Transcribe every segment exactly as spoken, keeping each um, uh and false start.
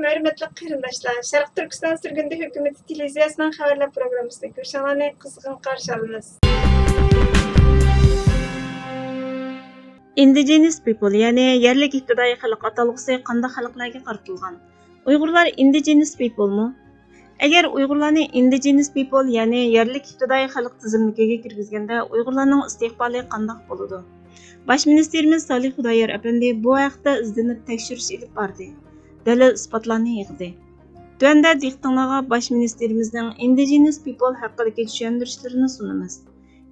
ھۆرمەتلىك قېرىنداشلار، شەرقىي تۈركىستان سۈرگۈندە ھۆكۈمىتى تېلېۋىزىيەسىنىڭ خەۋەرلەر پروگراممىسىنى كۆرۈشۈڭلارنى قىزغىن قارشى ئالىمىز. ئىندىجېنىس پىپل، يەنى يەرلىك ئىپتىدائىي خەلق ئاتالغۇسى قانداق خەلقلەرگە قارىتىلغان؟ ئۇيغۇرلار ئىندىجېنىس پىپلمۇ؟ ئەگەر ئۇيغۇرلارنى ئىندىجېنىس پىپل، يەنى يەرلىك ئىپتىدائىي خەلق تىزىملىكىگە كىرگۈزگەندە، ئۇيغۇرلارنىڭ ئىستىقبالى قانداق بولىدۇ؟ باش مىنىستىرىمىز سالىھ خۇدايار ئەپەندى بۇ ھەقتە ئىزدىنىپ تەكشۈرۈش ئېلىپ باردى. دەلىل-ئىسپاتلارنى يىغدى. تۆۋەندە دىققىتىڭلارغا باش مىنىستىرىمىزنىڭ ئىندىجېنىس پىپل ھەققىدىكى چۈشەندۈرۈشلىرىنى سۇنىمىز.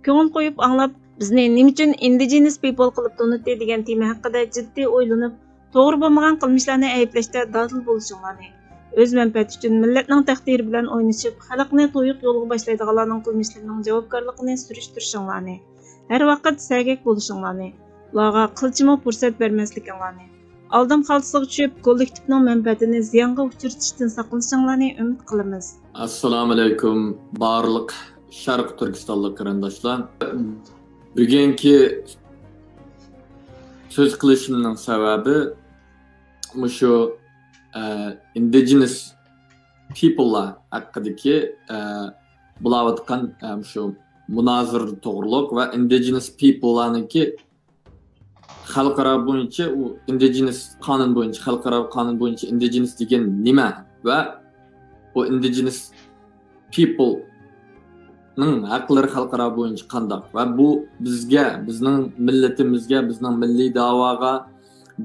كۆڭۈل قويۇپ ئاڭلاپ، بىزنى نېمە ئۈچۈن ئىندىجېنىس پىپل قىلىپ تونۇتتى دېگەن تېما ھەققىدە جىددىي ئويلىنىپ، توغرا بولمىغان قىلمىشلارنى ئەيىبلەشتە دادىل بولۇشۇڭلارنى، ئۆز مەنپەئەتى ئۈچۈن مىللەتنىڭ تەقدىرى بىلەن ئوينىشىپ، خەلقنى تۇيۇق يولغا باشلايدىغانلارنىڭ قىلمىشلىرىنىڭ جاۋابكارلىقىنى سۈرۈشتۈرۈشۈڭلارنى، ھەر ۋاقىت سەگەك بولۇشۇڭلارنى، ئۇلارغا قىلچىمۇ پۇرسەت بەرمەسلىكىڭلارنى، ئالدام خالتىسىغا چۈشۈپ، كوللېكتىپنىڭ مەنپەئەتىنى زىيانغا ئۇچرىتىشتىن ساقلىنىشىڭلارنى ئۈمىد قىلىمىز. ئەسسالامۇئەلەيكۇم، بارلىق شەرقىي تۈركىستانلىق قېرىنداشلار. بۈگۈنكى سۆز قىلىشىمنىڭ سەۋەبى مۇشۇ، ئە، ئىندىجېنىس پىپللار ھەققىدىكى، ئە، بولاۋاتقان، ئە، مۇشۇ مۇنازىرە توغرۇلۇق ۋە ئىندىجېنىس پىپللارنىڭكى خەلقئارا بويىچە، ئۇ ئىندىجېنىس قانۇن بويىچە، خەلقئارا قانۇن بويىچە ئىندىجېنىس دېگەن نېمە ۋە بۇ ئىندىجېنىس پىپلنىڭ ھەقلىرى خەلقئارا بويىچە قانداق ۋە بۇ بىزگە، بىزنىڭ مىللىتىمىزگە، بىزنىڭ مىللىي داۋاغا،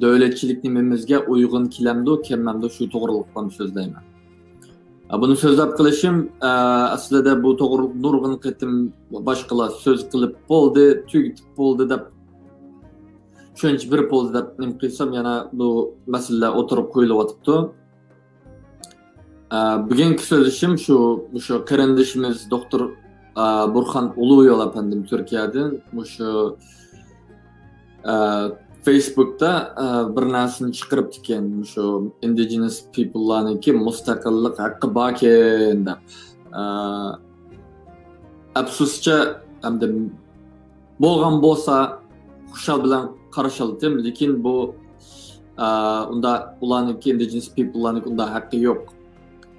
دۆلەتچىلىك نېمىمىزگە ئۇيغۇن كېلەمدۇ، كەلمەمدۇ، شۇ توغرىلىقتا سۆزلەيمەن. ئە، بۇنى سۆزلەپ قېلىشىم، ئە، ئەسلىدە بۇ توغرىلىق نۇرغۇن قېتىم باشقىلار سۆز قىلىپ بولدى، تۈگىتىپ بولدى دەپ، شۇنچە بېرىپ بولدى دەپ نېمە قىلسام، يەنە بۇ مەسىلىلەر ئوتتۇرىغا قويۇلۇۋاتىپتۇ. ئە، بۈگۈنكى سۆزلىشىم شۇ، مۇشۇ قېرىندىشىمىز دوختۇر، ئە، بۇرخان ئۇلۇغيول ئەپەندىم تۈركىيەدىن مۇشۇ، ئە، فېيسبۇكتا، ئە، بىر نەرسىنى چىقىرىپتىكەن، مۇشۇ ئىندىجېنىس پىپللارنىڭكى مۇستەقىللىق ھەققى باركەن دەپ. ئە، ئەپسۇسچە، ئەمدى بولغان بولسا خۇشال بىلەن قارشى ئالاتتىم، لېكىن بۇ، ئە، ئۇندا ئۇلارنىڭكى، ئىندىجېنىس پىپللارنىڭكى ئۇنداق ھەققى يوق.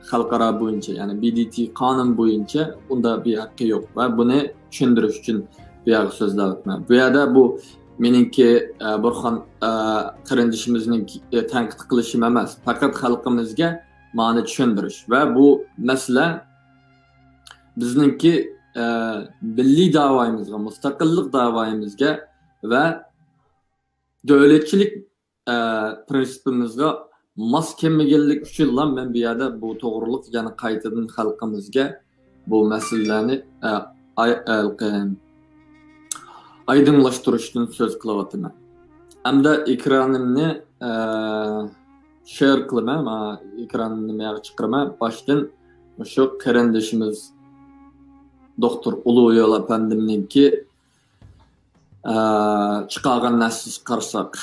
خەلقئارا بويىچە، يەنى بى دى تى قانۇن بويىچە ئۇنداق بىر ھەققى يوق ۋە بۇنى چۈشەندۈرۈش ئۈچۈن بۇ يەرگە سۆزلەۋاتىمەن. بۇ يەردە بۇ مېنىڭكى، ئە، بۇرخان، ئە، قېرىندىشىمىزنىڭكى، ئە، تەنقىد قىلىشىم ئەمەس، پەقەت خەلقىمىزگە مانا چۈشەندۈرۈش ۋە بۇ مەسىلە بىزنىڭكى، ئە، مىللىي داۋايىمىزغا، مۇستەقىللىق داۋايىمىزگە ۋە دۆلەتچىلىك، ئە، پىرىنسىپىمىزغا ماس كەلمىگەنلىك ئۈچۈنلا مەن بۇ يەردە بۇ توغرۇلۇق يەنە قايتىدىن خەلقىمىزگە بۇ مەسىلىلەرنى، ئە، ئاي-، ئەلقىم-، ئايدىڭلاشتۇرۇشتىن سۆز قىلىۋاتىمەن. ئەمدى ئېكرانىمنى، ئە، شېئر قىلىمەن، مانا ئېكراننى مەيەگە چىقىرىمەن. باشتىن مۇشۇ قېرىندىشىمىز دوختۇر ئۇلۇغيول ئەپەندىمنىڭكى ئە، چىقارغان نەرسىسىگە قارىساق،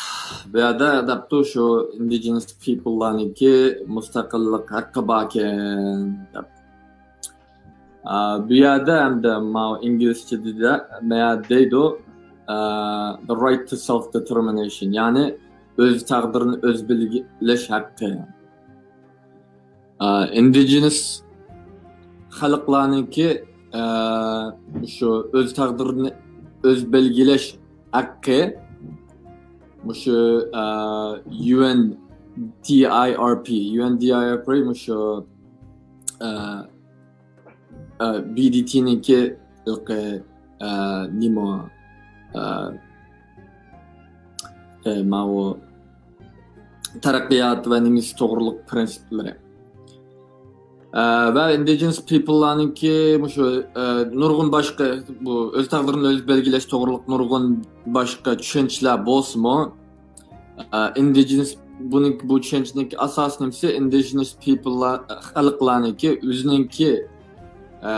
بۇ يەردە دەپتۇ، شۇ ئىندىجېنىس پىپللارنىڭكى مۇستەقىللىق ھەققى باركەن دەپ. ئە، بۇ يەردە ئەمدى ماۋۇ ئىنگلىزچىدە مەيە دەيدۇ، ئە، the right to self determination، يەنى ئۆز تەقدىرىنى ئۆزى بەلگىلەش ھەققى. ئە، ئىندىجېنىس خەلقلەرنىڭكى، ئە، مۇشۇ ئۆز تەقدىرىنى ئۆزى بەلگىلەش ھەققى مۇشۇ، ئە، يۇ ئېن دى ئاي ئار پى، يۇ ئېن دى ئاي ئار پى مۇشۇ، ئە، ئە، بى دى تىنىڭكى ھېلىقى، ئە، نېمە، ئە، ئە، ماۋۇ تەرەققىيات ۋە نېمىسى توغرۇلۇق پىرىنسىپلىرى. ئە، ۋە ئىندىجېنىس پىپللارنىڭكى مۇشۇ، ئە، نۇرغۇن باشقا بۇ ئۆز تەقدىرىنى ئۆزى بەلگىلەش توغرۇلۇق نۇرغۇن باشقا چۈشەنچىلەر بولسىمۇ، ئە، ئىندىجېنىس، بۇنىڭ، بۇ چۈشەنچىنىڭكى ئاساسىي نېمىسى، ئىندىجېنىس پىپللار، خەلقلەرنىڭكى ئۆزىنىڭكى، ئە،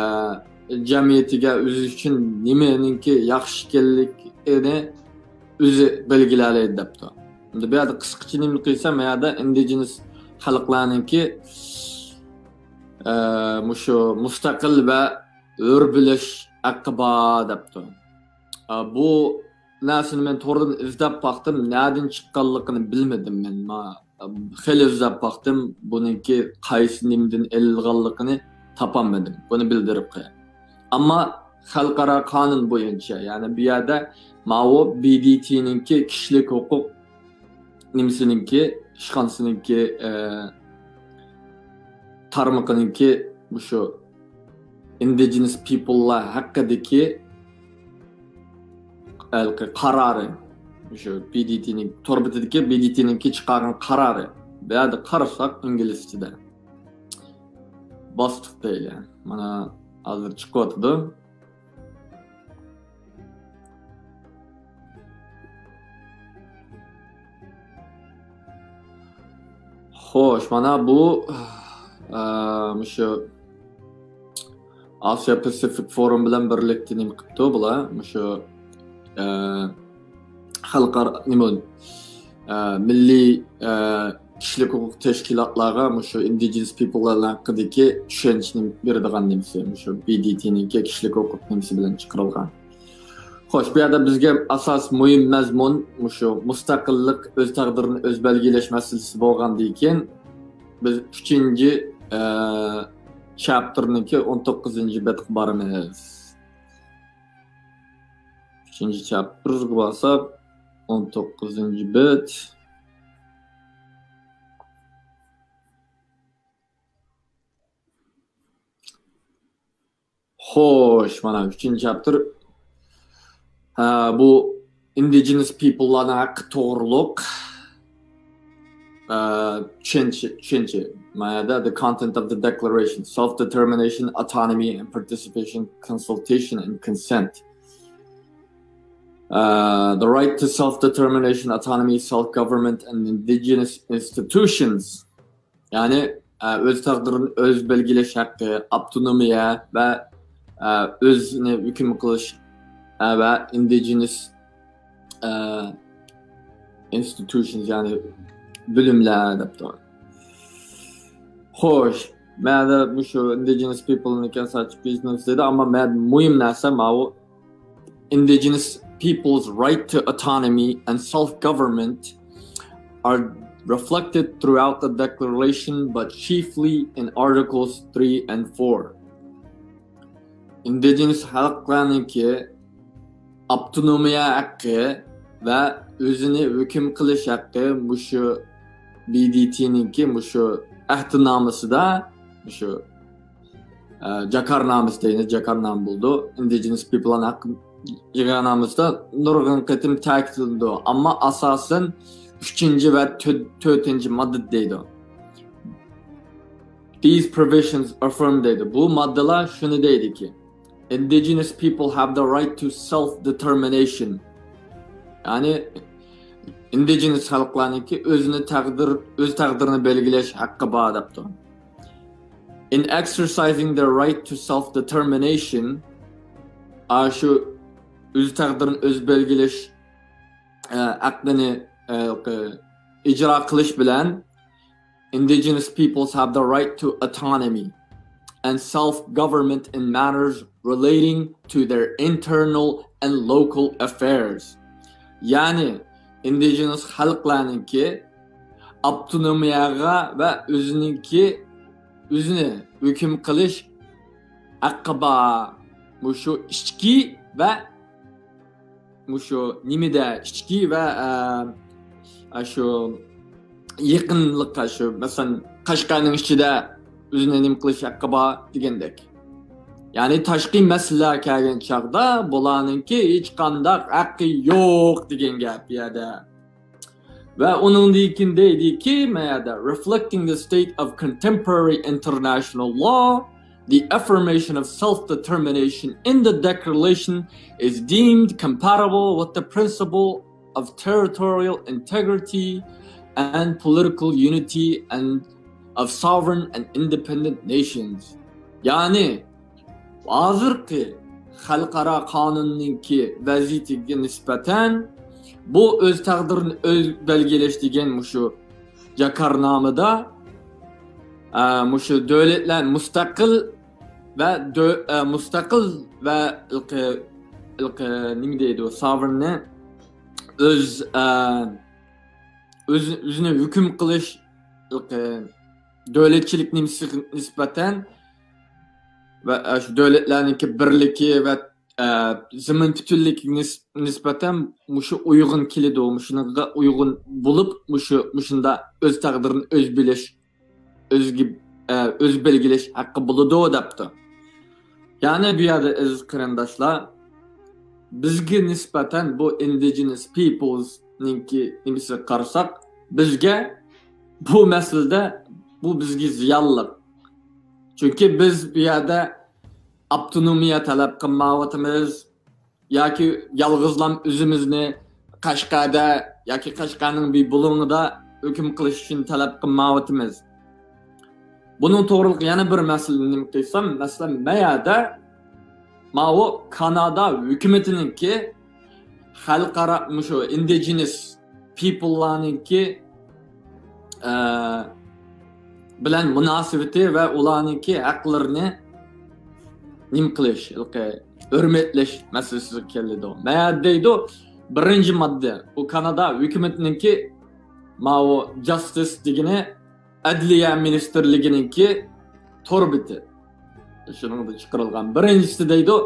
جەمئىيىتىگە، ئۆزى ئۈچۈن نېمىنىڭكى ياخشى ئىكەنلىكىنى ئۆزى بەلگىلەيلى دەپتۇ. ئەمدى بۇ يەردە قىسقىچە نېمە قىلسام، بۇ يەردە ئىندىجېنىس خەلقلەرنىڭكى، ئە، مۇشۇ مۇستەقىل ۋە ھۆر بولۇش ھەققى بار دەپتۇ. ئە، بۇ نەرسىنى مەن توردىن ئىزدەپ باقتىم، نەدىن چىققانلىقىنى بىلمىدىم مەن. ما-، خېلى ئىزدەپ باقتىم، بۇنىڭكى قايسى نېمىدىن ئېلىنغانلىقىنى تاپالمىدىم. بۇنى بىلدۈرۈپ قوياي. ئەمما خەلقئارا قانۇن بويىچە، يەنى بۇ يەردە ماۋۇ بى دى تىنىڭكى كىشىلىك ھوقۇق نېمىسىنىڭكى، ئىشخانىسىنىڭكى، ئە، تارمىقىنىڭكى مۇشۇ ئىندىجېنس پىپللار ھەققىدىكى ھېلىقى قارارى، مۇشۇ بى دى تىنىڭ تور بېتىدىكى بى دى تىنىڭكى چىقارغان قارارى. بۇ يەردە قارىساق ئىنگلىزچىدە. باستۇق دەيلى. مانا ھازىر چىقىۋاتىدۇ. خوش، مانا بۇ، ئە، مۇشۇ ئاسىيا پاسىفىك فورۇم بىلەن بىرلىكتە نېمە قىپتۇ بۇلار؟ مۇشۇ، ئە، خەلقئارا، نېمە، ئە، مىللىي، ئە، كىشىلىك ھوقۇق تەشكىلاتلارغا مۇشۇ ئىندىجېنس پىپللار ھەققىدىكى چۈشەنچىنى بېرىدىغان نېمىسى، مۇشۇ بى دى تىنىڭكى كىشىلىك ھوقۇق نېمىسى بىلەن چىقىرىلغان. خوش، بۇ يەردە بىزگە ئاساس مۇھىم مەزمۇن مۇشۇ مۇستەقىللىق، ئۆز تەقدىرىنى ئۆزى بەلگىلەش مەسىلىسى بولغاندىن كېيىن، بىز ئۈچىنچى، ئە، چاپتېرنىڭكى ئون توققۇزىنچى بەتكە بارىمىز. ئۈچىنچى چاپتېرغا بارساق، ئون توققۇزىنچى بەت. خوش، مانا ئۈچىنچى چاپتېر. ھە، بۇ ئىندىجېنس پىپللارنىڭ ھەققى توغرۇلۇق، ئە، چۈشەنچە، چۈشەنچە. مانا يەردە the content of the declaration, self-determination, autonomy and participation, consultation and consent. Uh, the right to self-determination, autonomy, self-government, and indigenous institutions. يەنى، ئە، ئۆز تەقدىرىنى ئۆزى بەلگىلەش ھەققى، ئاپتونومىيە ۋە، ئە، ئۆزىنى ھۆكۈم قىلىش، ئە، ۋە ئىندىجېنس، ئە، ئىنستىتۇشنز، يەنى بۆلۈملەر دەپتۇ. خوش، مەنە مۇشۇ ئىندىجېنس پىپلنىڭكى ئاساسىي بىزنېس دېدى، ئەمما مەن مۇھىم نەرسە ماۋۇ indigenous people's right to autonomy and self-government are reflected throughout the declaration, but chiefly in articles three and four. ئىندىجېنس خەلقلەرنىڭكى ئاپتونومىيە ھەققى ۋە ئۆزىنى ھۆكۈم قىلىش ھەققى مۇشۇ بى دى تىنىڭكى مۇشۇ ئەھدىنامىسىدا، مۇشۇ، ئە، جاكارنامىسى دەيمىز، جاكارنامە بولىدۇ. ئىندىجېنس پىپللار ھەققى جاكارنامىسىدا نۇرغۇن قېتىم تەكىتلىنىدۇ. ئەمما ئاساسەن ئۈچىنچى ۋە تۆ-، تۆتىنچى ماددا دەيدۇ. These provisions affirm دەيدۇ. بۇ ماددىلار شۇنى دەيدۇكى، indigenous people have the right to self-determination. يەنى ئىندىجېنس خەلقلەرنىڭكى ئۆزىنى تەقدىر، ئۆز تەقدىرىنى بەلگىلەش ھەققى بار دەپتۇ. In exercising their right to self-determination، ئاشۇ ئۆز تەقدىرىنى ئۆزى بەلگىلەش، ئە، ھەققىنى، ئە، ئىجرا قىلىش بىلەن indigenous peoples have the right to autonomy and self-government in matters relating to their internal and local affairs. يەنى ئىندىجېنس خەلقلەرنىڭكى ئاپتونومىيەگە ۋە ئۆزىنىڭكى، ئۆزىنى ھۆكۈم قىلىش ھەققى بار. مۇشۇ ئىچكى ۋە مۇشۇ نېمىدە ئىچكى ۋە، ئە، ئە، شۇ يېقىنلىققا، شۇ مەسىلەن، قەشقەرنىڭ ئىچىدە ئۆزىنى نېمە قىلىش ھەققى بار دېگەندەك. يەنى تاشقى مەسىلىلەر كەلگەن چاغدا بۇلارنىڭكى ھېچقانداق ھەققى يوق دېگەن گەپ بۇ يەردە. ۋە ئۇنىڭدىن كېيىن دەيدىكى، مەيەدە، reflecting the state of contemporary international law, the affirmation of self-determination in the declaration is deemed compatible with the principle of territorial integrity and political unity and of sovereign and independent nations. يەنى ھازىرقى خەلقئارا قانۇننىڭكى ۋەزىيىتىگە نىسبەتەن بۇ ئۆز تەقدىرىنى ئۆز بەلگىلەش دېگەن مۇشۇ جاكارنامىدا، ئە، مۇشۇ دۆلەتلەر مۇستەقىل ۋە دۆ-، ئە، مۇستەقىل ۋە ئىلقى، ئىلقى نېمە دەيدۇ، ساۋېرېننى ئۆز، ئە، ئۆز-، ئۆزىنى ھۆكۈم قىلىش، ئە، دۆلەتچىلىك نېمىسىگە نىسبەتەن ۋە، ئە، شۇ دۆلەتلەرنىڭكى بىرلىكى ۋە، ئە، زېمىن پۈتۈنلۈكىگە نىس-، نىسبەتەن مۇشۇ ئۇيغۇن كېلىدۇ، مۇشۇنىڭغا ئۇيغۇن بولۇپ، مۇشۇ، مۇشۇندا ئۆز تەقدىرىنى ئۆزى بىلىش، ئۆزىگە، ئە، ئۆزى بەلگىلەش ھەققى بولىدۇ، دەپتۇ. يەنى بۇ يەردە ئەزىز قېرىنداشلار، بىزگە نىسبەتەن بۇ indigenous peoples نىڭكى نېمىسىگە قارىساق، بىزگە بۇ مەسىلىدە بۇ بىزگە زىيانلىق. چۈنكى بىز بۇ يەردە ئاپتونومىيە تەلەپ قىلمايۋاتىمىز ياكى يالغۇزلام ئۆزىمىزنى قەشقەردە ياكى قەشقەرنىڭ بىر بۇلۇڭىدا ھۆكۈم قىلىش ئۈچۈن تەلەپ قىلمايۋاتىمىز. بۇنىڭ توغرىلىق يەنە بىر مەسىلىنى نېمە قىلسام، مەسىلەن، مەيەدە ماۋۇ كانادا ھۆكۈمىتىنىڭكى خەلقئارا، مۇشۇ indigenous peopleلارنىڭكى، ئە، بىلەن مۇناسىۋىتى ۋە ئۇلارنىڭكى ھەقلىرىنى نېمە قىلىش، ھېلىقى ھۆرمەتلەش مەسىلىسىگە كېلىدۇ. مەيەدە دەيدۇ، بىرىنچى ماددا، بۇ كانادا ھۆكۈمىتىنىڭكى ماۋۇ جاستىس دېگىنى ئەدلىيە مىنىستىرلىكىنىڭكى تور بېتى. شۇنىڭدا چىقىرىلغان بىرىنچىسى دەيدۇ،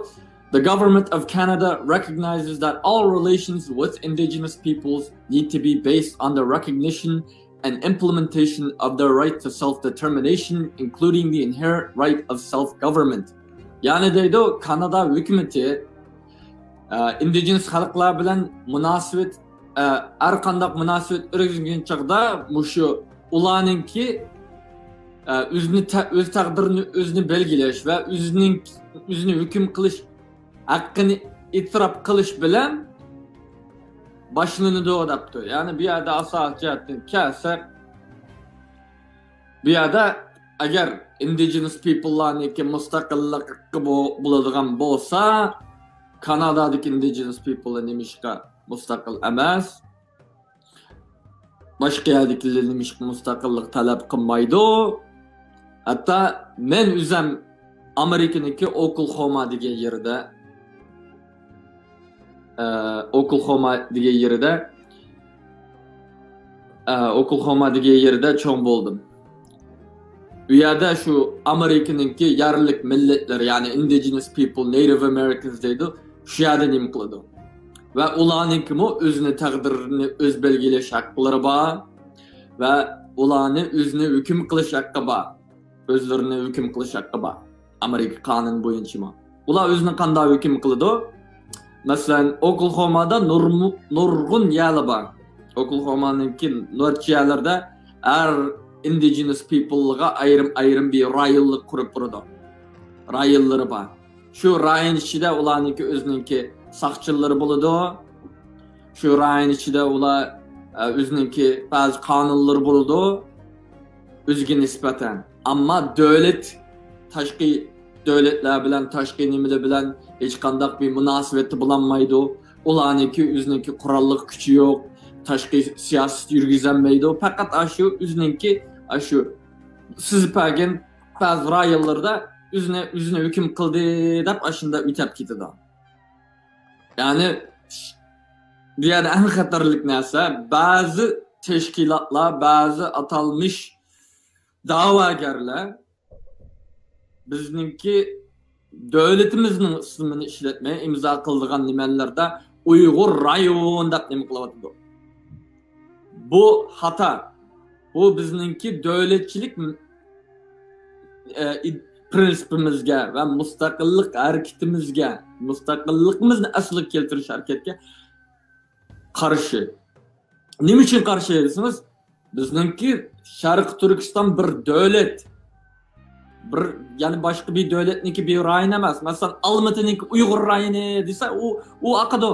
The government of Canada recognizes that all relations with indigenous peoples need to be based on the recognition and implementation of their right to self-determination, including the inherent right of self-government. يەنى دەيدۇ، كانادا ھۆكۈمىتى، ئە، indigenous خەلقلەر بىلەن مۇناسىۋەت، ئە، ھەر قانداق مۇناسىۋەت ئۆرگەنگەن چاغدا مۇشۇ ئۇلارنىڭكى، ئە، ئۆزىنى تە-، ئۆز تەقدىرىنى ئۆزىنى بەلگىلەش ۋە ئۆزىنىڭ، ئۆزىنى ھۆكۈم قىلىش ھەققىنى ئېتىراپ قىلىش بىلەن باشلىنىدۇ دەپتۇ. يەنى بۇ يەردە ئاساسىي جەھەتتىن كەلسەك، بۇ يەردە ئەگەر indigenous peopleلارنىڭكى مۇستەقىللىقى بو-، بولىدىغان بولسا، كانادادىكى indigenous people نېمىشقا مۇستەقىل ئەمەس؟ باشقا يەردىكىلەر نېمىشقا مۇستەقىللىق تەلەپ قىلمايدۇ؟ ھەتتا مەن ئۆزۈم ئامېرىكىنىڭكى ئوكلىخوما دېگەن يېرىدە، ئە، ئوكلىخوما دېگەن يېرىدە، ئە، ئوكلىخوما دېگەن يېرىدە چوڭ بولدۇم. ئۇ يەردە شۇ ئامېرىكىنىڭكى يەرلىك مىللەتلەر، يەنى indigenous people، Native Americans دەيدۇ، شۇ يەردە نېمە قىلىدۇ؟ ۋە ئۇلارنىڭكىمۇ ئۆزىنى تەقدىرىنى ئۆز بەلگىلەش ھەقلىرى بار ۋە ئۇلارنى ئۆزىنى ھۆكۈم قىلىش ھەققى بار. ئۆزلىرىنى ھۆكۈم قىلىش ھەققى بار. ئامېرىكا قانۇنى بويىچىمۇ. ئۇلار ئۆزىنى قانداق ھۆكۈم قىلىدۇ؟ مەسىلەن، ئوكلىخومادا نۇرمۇ-، نۇرغۇن يەرلەر بار. ئوكلىخومانىڭكى نۇرچە يەرلەردە ھەر indigenous peopleلارغا ئايرىم-ئايرىم بىر رايونلۇق قۇرۇپ تۇرىدۇ. رايونلىرى بار. شۇ رايون ئىچىدە ئۇلارنىڭكى ئۆزىنىڭكى ساقچىلىرى بولىدۇ. شۇ رايون ئىچىدە ئۇلار، ئە، ئۆزىنىڭكى بەزى قانۇنلىرى بولىدۇ ئۆزىگە نىسبەتەن. ئەمما دۆلەت، تاشقى دۆلەتلەر بىلەن، تاشقى نېمىلەر بىلەن ھېچقانداق بىر مۇناسىۋەتتە بولالمايدۇ. ئۇلارنىڭكى ئۆزىنىڭكى قوراللىق كۈچى يوق، تاشقى سىياسەت يۈرگۈزەلمەيدۇ. پەقەت ئاشۇ ئۆزىنىڭكى، ئاشۇ سىزىپ بەرگەن بەزى رايونلىرىدا ئۆزىنى، ئۆزىنى ھۆكۈم قىلدى دەپ ئاشۇنداق ئۆتەپ كېتىدۇ. يەنى بۇ يەردە ئەڭ خەتەرلىك نەرسە، بەزى تەشكىلاتلار، بەزى ئاتالمىش دەۋاگەرلەر بىزنىڭكى دۆلىتىمىزنىڭ ئىسمىنى ئىشلەتمەي ئىمزا قىلىدىغان نېمەلەردە ئۇيغۇر رايون دەپ نېمە قىلىۋاتىدۇ. بۇ خاتا. بۇ بىزنىڭكى دۆلەتچىلىك، ئە، ئىد-، پرىنسىپىمىزگە ۋە مۇستەقىللىق ھەرىكىتىمىزگە، مۇستەقىللىقىمىزنى ئەسلىگە كەلتۈرۈش ھەرىكەتكە قارشى. نېمە ئۈچۈن قارشى دېسىڭىز، بىزنىڭكى شەرقىي تۈركىستان بىر دۆلەت. بىر، يەنى باشقا بىر دۆلەتنىڭكى بىر رايونى ئەمەس. مەسىلەن، ئالمىتىنىڭكى ئۇيغۇر رايونى دېسە، ئۇ، ئۇ ئاقىدۇ.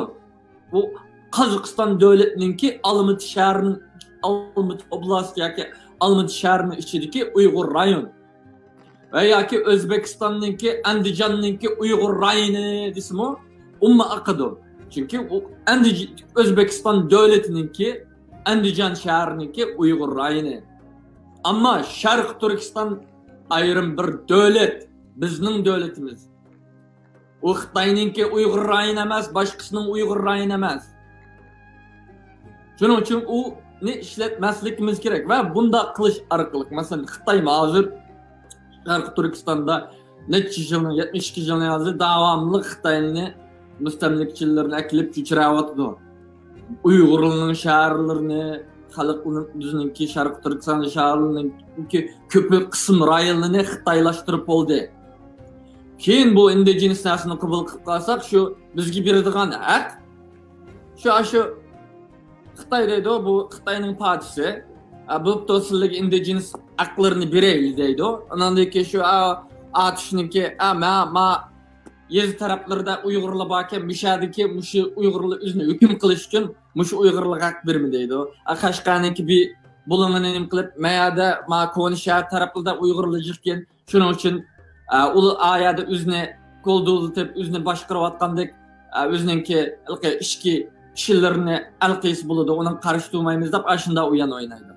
بۇ قازاقىستان دۆلىتىنىڭكى ئالمىتى شەھىرىنىڭ، ئالمىتى ئوبلاست ياكى ئالمىتى شەھىرىنىڭ ئىچىدىكى ئۇيغۇر رايون. ۋە ياكى ئۆزبېكىستاننىڭكى، ئەندىجاننىڭكى ئۇيغۇر رايونى دېسىمۇ، ئۇمۇ ئاقىدۇ. چۈنكى ئۇ ئەندىج-، ئۆزبېكىستان دۆلىتىنىڭكى، ئەندىجان شەھىرىنىڭكى ئۇيغۇر رايونى. ئەمما شەرقىي تۈركىستان ئايرىم بىر دۆلەت، بىزنىڭ دۆلىتىمىز. ئۇ خىتاينىڭكى ئۇيغۇر رايونى ئەمەس، باشقىسىنىڭ ئۇيغۇر رايونى ئەمەس. شۇنىڭ ئۈچۈن ئۇ ئىشلەتمەسلىكىمىز كېرەك ۋە بۇنداق قىلىش ئارقىلىق، مەسىلەن، خىتايمۇ ھازىر شەرقىي تۈركىستاندا نەچچە يىلنىڭ، يەتمىش ئىككى يىلنىڭ ھازىر داۋاملىق خىتاينى مۇستەملىكىچىلىرىنى ئەكېلىپ چۆچۈرەۋاتىدۇ. ئۇيغۇرلارنىڭ شەھەرلىرىنى، خەلقنىڭ، بىزنىڭكى شەرقىي تۈركىستان شەھەرلىرىنىڭكى كۆپ قىسىم رايونلىرىنى خىتايلاشتۇرۇپ بولدى. كېيىن بۇ ئىندىجېنىس نەرسىنى قوبۇل قىلىپ قالساق، شۇ بىزگە بېرىدىغان ھەق، شۇ، شۇ خىتاي دەيدۇ، بۇ خىتاينىڭ پادىشىسى، ئە، بوپتۇ، سىلەرگە ئىندىجېنىس ھەقلىرىنى بېرەيلى دەيدۇ. ئاناندىن كېيىن شۇ، ئا، ئاتۇشنىڭكى، ئا، ما، ما يېزا تەرەپلىرىدە ئۇيغۇرلار باركەن، مۇشۇ يەردىكى مۇشۇ ئۇيغۇرلار ئۆزىنى ھۆكۈم قىلىش ئۈچۈن مۇشۇ ئۇيغۇرلارغا ھەق بېرمە دەيدۇ. ئا، قەشقەرنىڭكى بىر بۇلۇڭىنى نېمە قىلىپ، ما يەردە، ما كونا شەھەر تەرەپلىرىدە ئۇيغۇرلار جىقكەن، شۇنىڭ ئۈچۈن، ئە، ئۇلار ئا يەردە ئۆزىنى قول دۇۋۇلىتىپ، ئۆزىنى باشقۇرۇۋاتقاندەك، ئە، ئۆزىنىڭكى ھېلىقى ئىچكى ئىشلىرىنى ھەل قىلسا بولىدۇ، ئۇنىڭغا قارشى تۇرمايمىز دەپ، ئاشۇنداق ئويۇن ئوينايدۇ.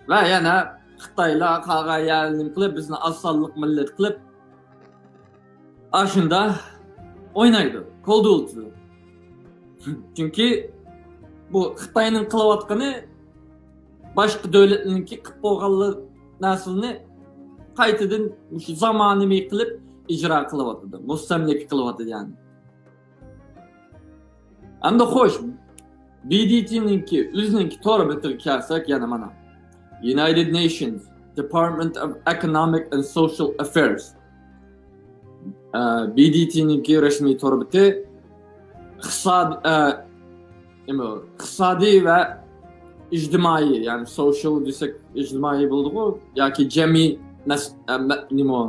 ۋە يەنە خىتايلار قالغان يەرنى نېمە قىلىپ، بىزنى ئاز سانلىق مىللەت قىلىپ، ئاشۇنداق ئوينايدۇ، قول دۇۋۇلىتىدۇ. چۈنكى بۇ خىتاينىڭ قىلىۋاتقىنى باشقا دۆلەتنىڭكى قىلىپ بولغانلا نەرسىلەرنى قايتىدىن مۇشۇ زامانىۋى قىلىپ ئىجرا قىلىۋاتىدۇ، مۇستەملىكە قىلىۋاتىدۇ يەنى. ئەمدى خوش، بى دى تىنىڭكى ئۆزىنىڭكى تور بېتىگە كەلسەك، يەنە مانا، United Nations Department of Economic and Social Affairs. ئە، بى دى تىنىڭكى رەسمىي تور بېتى ئىقتىساد-، ئە، نېمە، ئىقتىسادىي ۋە ئىجتىمائىي، يەنى سوشىيال دېسەك ئىجتىمائىي بولىدىغۇ، ياكى جەمئىي مەس-، ئە، مە-، نېمە،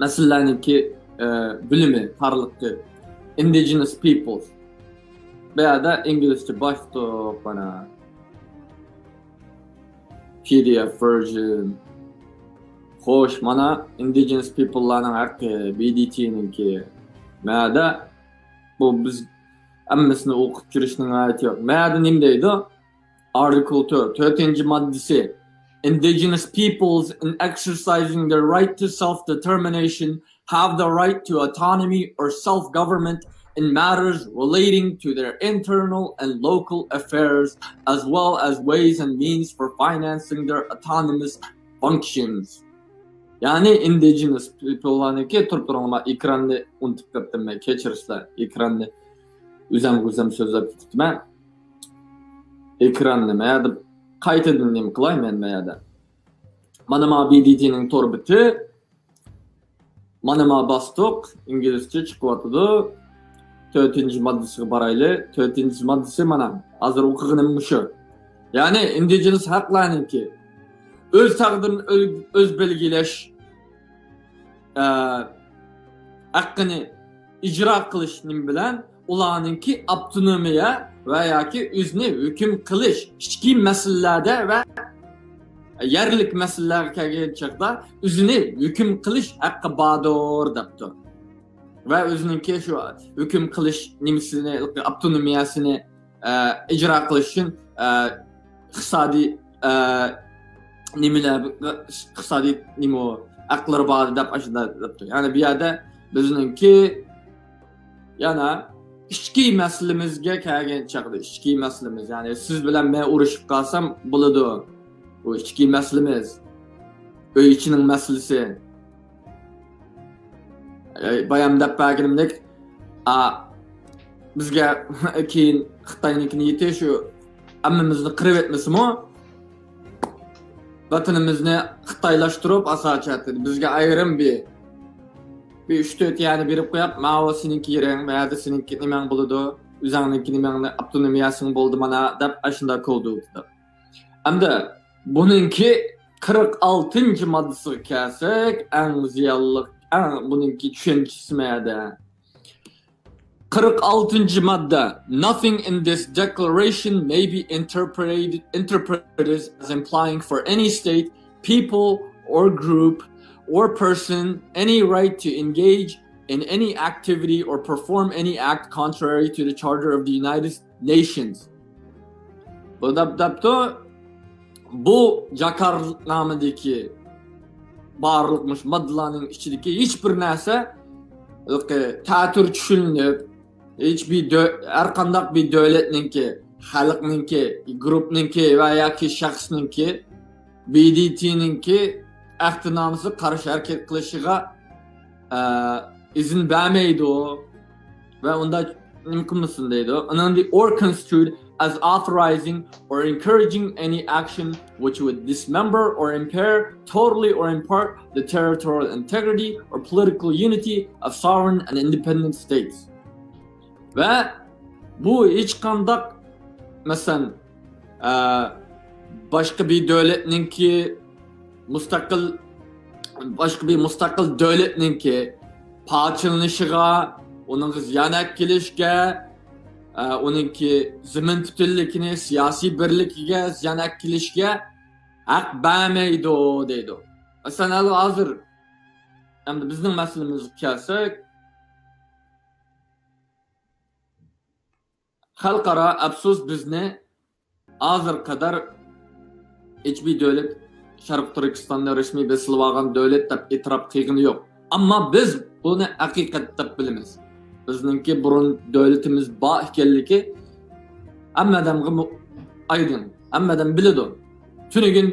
مەسىلىلەرنىڭكى، ئە، بۆلۈمى، تارلىقى، Indigenous Peoples. بۇ يەردە ئىنگلىزچە باشلىق، مانا، پى دى ئېف ۋېرژن. خوش، مانا، Indigenous Peopleلارنىڭ ھەققى، بى دى تىنىڭكى. مەدە، بۇ بىز ھەممىسىنى ئوقۇپ يۈرۈشنىڭ ھاجىتى يوق. مەدە نېمە دەيدۇ؟ ئارتىكل تۆت، تۆتىنچى ماددىسى. Indigenous peoples in exercising their right to self-determination have the right to autonomy or self-government in matters relating to their internal and local affairs, as well as ways and means for financing their autonomous functions. يەنى Indigenous peopleلارنىڭكى، تۇرۇپ تۇرۇڭلار، مەن ئېكراننى ئۇنتۇپ كەتتىم، مەن كەچۈرۈڭلار، ئېكراننى ئۆزۈم ئۆزۈم سۆزلەپ كېتىپتىمەن. ئېكراننى مەن يەردە قايتىدىن نېمە قىلاي مەن مەن يەردە. مانا ما بى دى تىنىڭ تور بېتى. مانا ما باستۇق، ئىنگلىزچە چىقىۋاتىدۇ. تۆتىنچى ماددىسىغا بارايلى. تۆتىنچى ماددىسى مانا، ھازىر ئوقۇغىنىم مۇشۇ. يەنى ئىندىجېنىس ھەقلەرنىڭكى ئۆز تەقدىرىنى ئۆل-، ئۆز بەلگىلەش، ئە، ھەققىنى ئىجرا قىلىش نېمە بىلەن؟ ئۇلارنىڭكى ئاپتونومىيە ۋە ياكى ئۆزىنى ھۆكۈم قىلىش ئىچكى مەسىلىلەردە ۋە يەرلىك مەسىلىلەرگە كەلگەن چاغدا ئۆزىنى ھۆكۈم قىلىش ھەققى باردۇر دەپتۇ. ۋە ئۆزىنىڭكى شۇ ھۆكۈم قىلىش نېمىسىنى، ئاپتونومىيەسىنى، ئە، ئىجرا قىلىش ئۈچۈن، ئە، ئىقتىسادىي، ئە، نېمىلەر، ئىقتىسادىي نېمە، ھەقلىرى بار دەپ ئاشۇنداق دەپتۇ. يەنى بۇ يەردە بىزنىڭكى يەنە ئىچكى مەسىلىمىزگە كەلگەن چاغدا، ئىچكى مەسىلىمىز، يەنى سىز بىلەن مەن ئۇرۇشۇپ قالسام بولىدۇ. بۇ ئىچكى مەسىلىمىز. ئۆي ئىچىنىڭ مەسىلىسى. ئەي، بايام دەپ بەرگىنىمدەك، ئا، بىزگە كېيىن خىتاينىڭكى نىيىتى شۇ ھەممىمىزنى قىرىۋەتمىسىمۇ، ۋەتىنىمىزنى خىتايلاشتۇرۇپ، ئاساسىي جەھەتتىن بىزگە ئايرىم بىر، بىر ئۈچ تۆت يەرنى بېرىپ قويۇپ، ماۋۇ سېنىڭكى يېرىڭ، مەدە سېنىڭكى نېمەڭ بولىدۇ، ئۆزەڭنىڭكى نېمەڭنى، ئاپتونومىيەسىڭ بولدى مانا، دەپ ئاشۇنداق كولدۇرۇۋېتىدۇ. ئەمدى بۇنىڭكى قىرىق ئالتىنچى ماددىسىغا كەلسەك، ئەڭ زىيانلىق، ئەڭ بۇنىڭكى چۈشەنچىسى مەدە. قىرىق ئالتىنچى ماددا. Nothing in this declaration may be interpreted, interpreted as implying for any state, people, or group, or person any right to engage in any activity or perform any act contrary to the Charter of the United Nations. بۇ دەپ دەپتۇ، بۇ جاكارنامىدىكى بارلىق مۇشۇ ماددىلارنىڭ ئىچىدىكى ھېچ بىر نەرسە تەتۈر چۈشۈرۈلۈپ، ھېچ بىر دۆ-، ھەر قانداق بىر دۆلەتنىڭكى خەلقنىڭكى، گۇرۇپنىڭكى ۋە ياكى شەخسنىڭكى، بى دى تىنىڭكى ئەھدىنامىسىغا قارشى ھەرىكەت قىلىشىغا، ئە، ئىزىن بەرمەيدۇ ۋە ئۇنداق نېمە قىلمىسۇن دەيدۇ. ئۇنىڭدىن or construed as authorizing or encouraging any action which would dismember or impair totally or in part the territorial integrity or political unity of sovereign and independent states. ۋە بۇ ھېچقانداق، مەسىلەن، ئە، باشقا بىر دۆلەتنىڭكى مۇستەقىل، باشقا بىر مۇستەقىل دۆلەتنىڭكى پارچىلىنىشىغا، ئۇنىڭغا زىيان ئەكېلىشكە، ئە، ئۇنىڭكى زېمىن پۈتۈنلۈكىنى، سىياسىي بىرلىكىگە زىيان ئەكېلىشكە ھەق بەرمەيدۇ دەيدۇ. مەسىلەن، ھازىر ئەمدى بىزنىڭ مەسىلىمىزگە كەلسەك، خەلقئارا، ئەپسۇس، بىزنى ھازىرغا قەدەر ھېچبىر دۆلەت شەرقىي تۈركىستاننى رەسمىي بېسىلىۋالغان دۆلەت دەپ ئېتىراپ قىلغىنى يوق. ئەمما بىز بۇنى ھەقىقەت دەپ بىلىمىز. بىزنىڭكى بۇرۇن دۆلىتىمىز بار ئىكەنلىكى ھەممە ئادەمگە مۇ-، ئايدىڭ، ھەممە ئادەم بىلىدۇ. تۈنۈگۈن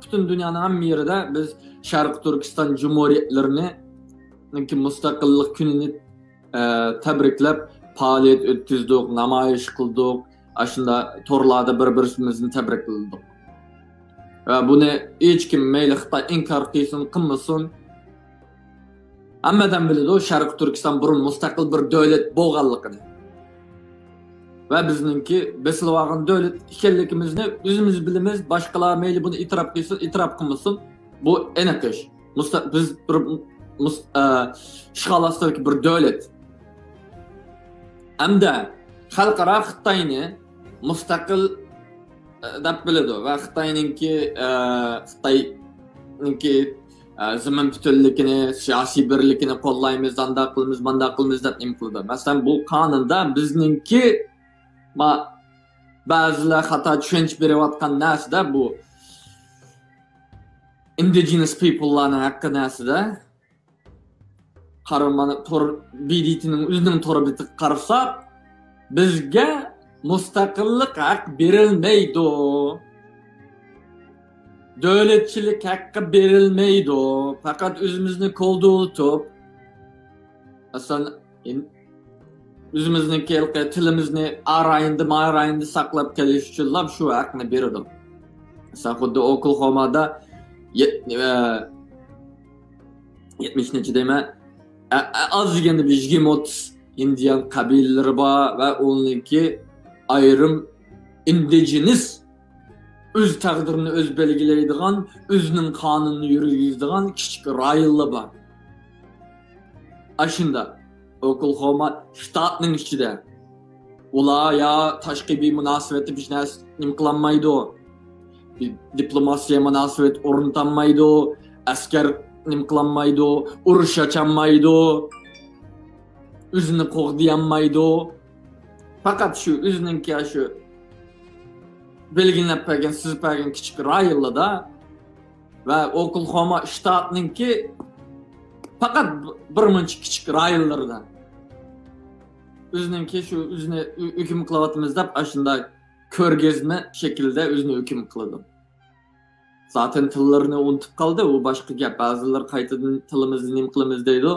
پۈتۈن دۇنيانىڭ ھەممە يېرىدە بىز شەرقىي تۈركىستان جۇمھۇرىيەتلىرىنىڭكى مۇستەقىللىق كۈنىنى، ئە، تەبرىكلەپ پائالىيەت ئۆتكۈزدۇق، نامايىش قىلدۇق، ئاشۇنداق تورلاردا بىر-بىرىمىزنى تەبرىكلىدۇق. ۋە بۇنى ھېچكىم، مەيلى خىتاي ئىنكار قىلسۇن، قىلمىسۇن، ھەممە ئادەم بىلىدۇ، شەرقىي تۈركىستان بۇرۇن مۇستەقىل بىر دۆلەت بولغانلىقىنى ۋە بىزنىڭكى بېسىلىۋالغان دۆلەت ئىكەنلىكىمىزنى ئۆزىمىز بىلىمىز. باشقىلار مەيلى بۇنى ئېتىراپ قىلسۇن، ئېتىراپ قىلمىسۇن، بۇ ئېنىق ئىش. مۇستا-، بىز بىر مۇس-، ئە، ئىشغال ئاستىدىكى بىر دۆلەت. ھەمدە خەلقئارا خىتاينى مۇستەقىل، ئە، دەپ بىلىدۇ ۋە خىتاينىڭكى، ئە، خىتاينىڭكى، ئە، زېمىن پۈتۈنلۈكىنى، سىياسىي بىرلىكىنى قوللايمىز، ئانداق قىلىمىز، مانداق قىلىمىز دەپ نېمە قىلىدۇ. مەسىلەن، بۇ قانۇندا بىزنىڭكى، ما-، بەزىلەر خاتا چۈشەنچە بېرىۋاتقان نەرسىدە بۇ indigenous people لارنىڭ ھەققى نەرسىدە قارىمانا تور، بى دى تىنىڭ ئۆزىنىڭ تور بېتىگە قارىساق، بىزگە مۇستەقىللىق ھەق بېرىلمەيدۇ. دۆلەتچىلىك ھەققى بېرىلمەيدۇ. پەقەت ئۆزىمىزنى كولدۇۋېتىپ، مەسىلەن، ئۆزىمىزنىڭكى ھېلىقى تىلىمىزنى ئا رايوندا، ما رايوندا ساقلاپ قېلىش ئۈچۈنلا شۇ ھەقنى بېرىدۇ. مەسىلەن، خۇددى ئوكلىخومادا يەت-، ئە، يەتمىشىنچى دەيمەن، ئە، ئە، ئاز دېگەندە بىر يىگىرمە ئوتتۇز ئىندىيان قەبىلىلىرى بار ۋە ئۇنىڭكى ئايرىم ئىندىجېنىس، ئۆز تەقدىرىنى ئۆزى بەلگىلەيدىغان، ئۆزىنىڭ قانۇنىنى يۈرگۈزىدىغان كىچىك رايونلار بار. ئاشۇنداق ئوكلىخوما شتاتنىڭ ئىچىدە ئۇلار يا تاشقى بىر مۇناسىۋەتتە بىر نەرسە نېمە قىلالمايدۇ، بىر دىپلوماتىيە مۇناسىۋەت ئورنىتالمايدۇ، ئەسكەر نېمە قىلالمايدۇ، ئۇرۇش ئاچالمايدۇ، ئۆزىنى قوغدىيالمايدۇ. پەقەت شۇ ئۆزىنىڭكى شۇ بەلگىلەپ بەرگەن، سىزىپ بەرگەن كىچىك رايونلاردا ۋە ئوكلىخوما شتاتنىڭكى پەقەت بىر مۇنچە كىچىك رايونلىرىدا ئۆزىنىڭكى شۇ ئۆزىنى ھۆ-، ھۆكۈم قىلىۋاتىمىز دەپ ئاشۇنداق كۆرگەزمە شەكلىدە ئۆزىنى ھۆكۈم قىلىدۇ. زاتەن تىللىرىنى ئۇنتۇپ قالدى، ئۇ باشقا گەپ. بەزىلەر قايتىدىن تىلىمىزنى نېمە قىلىمىز دەيدۇ.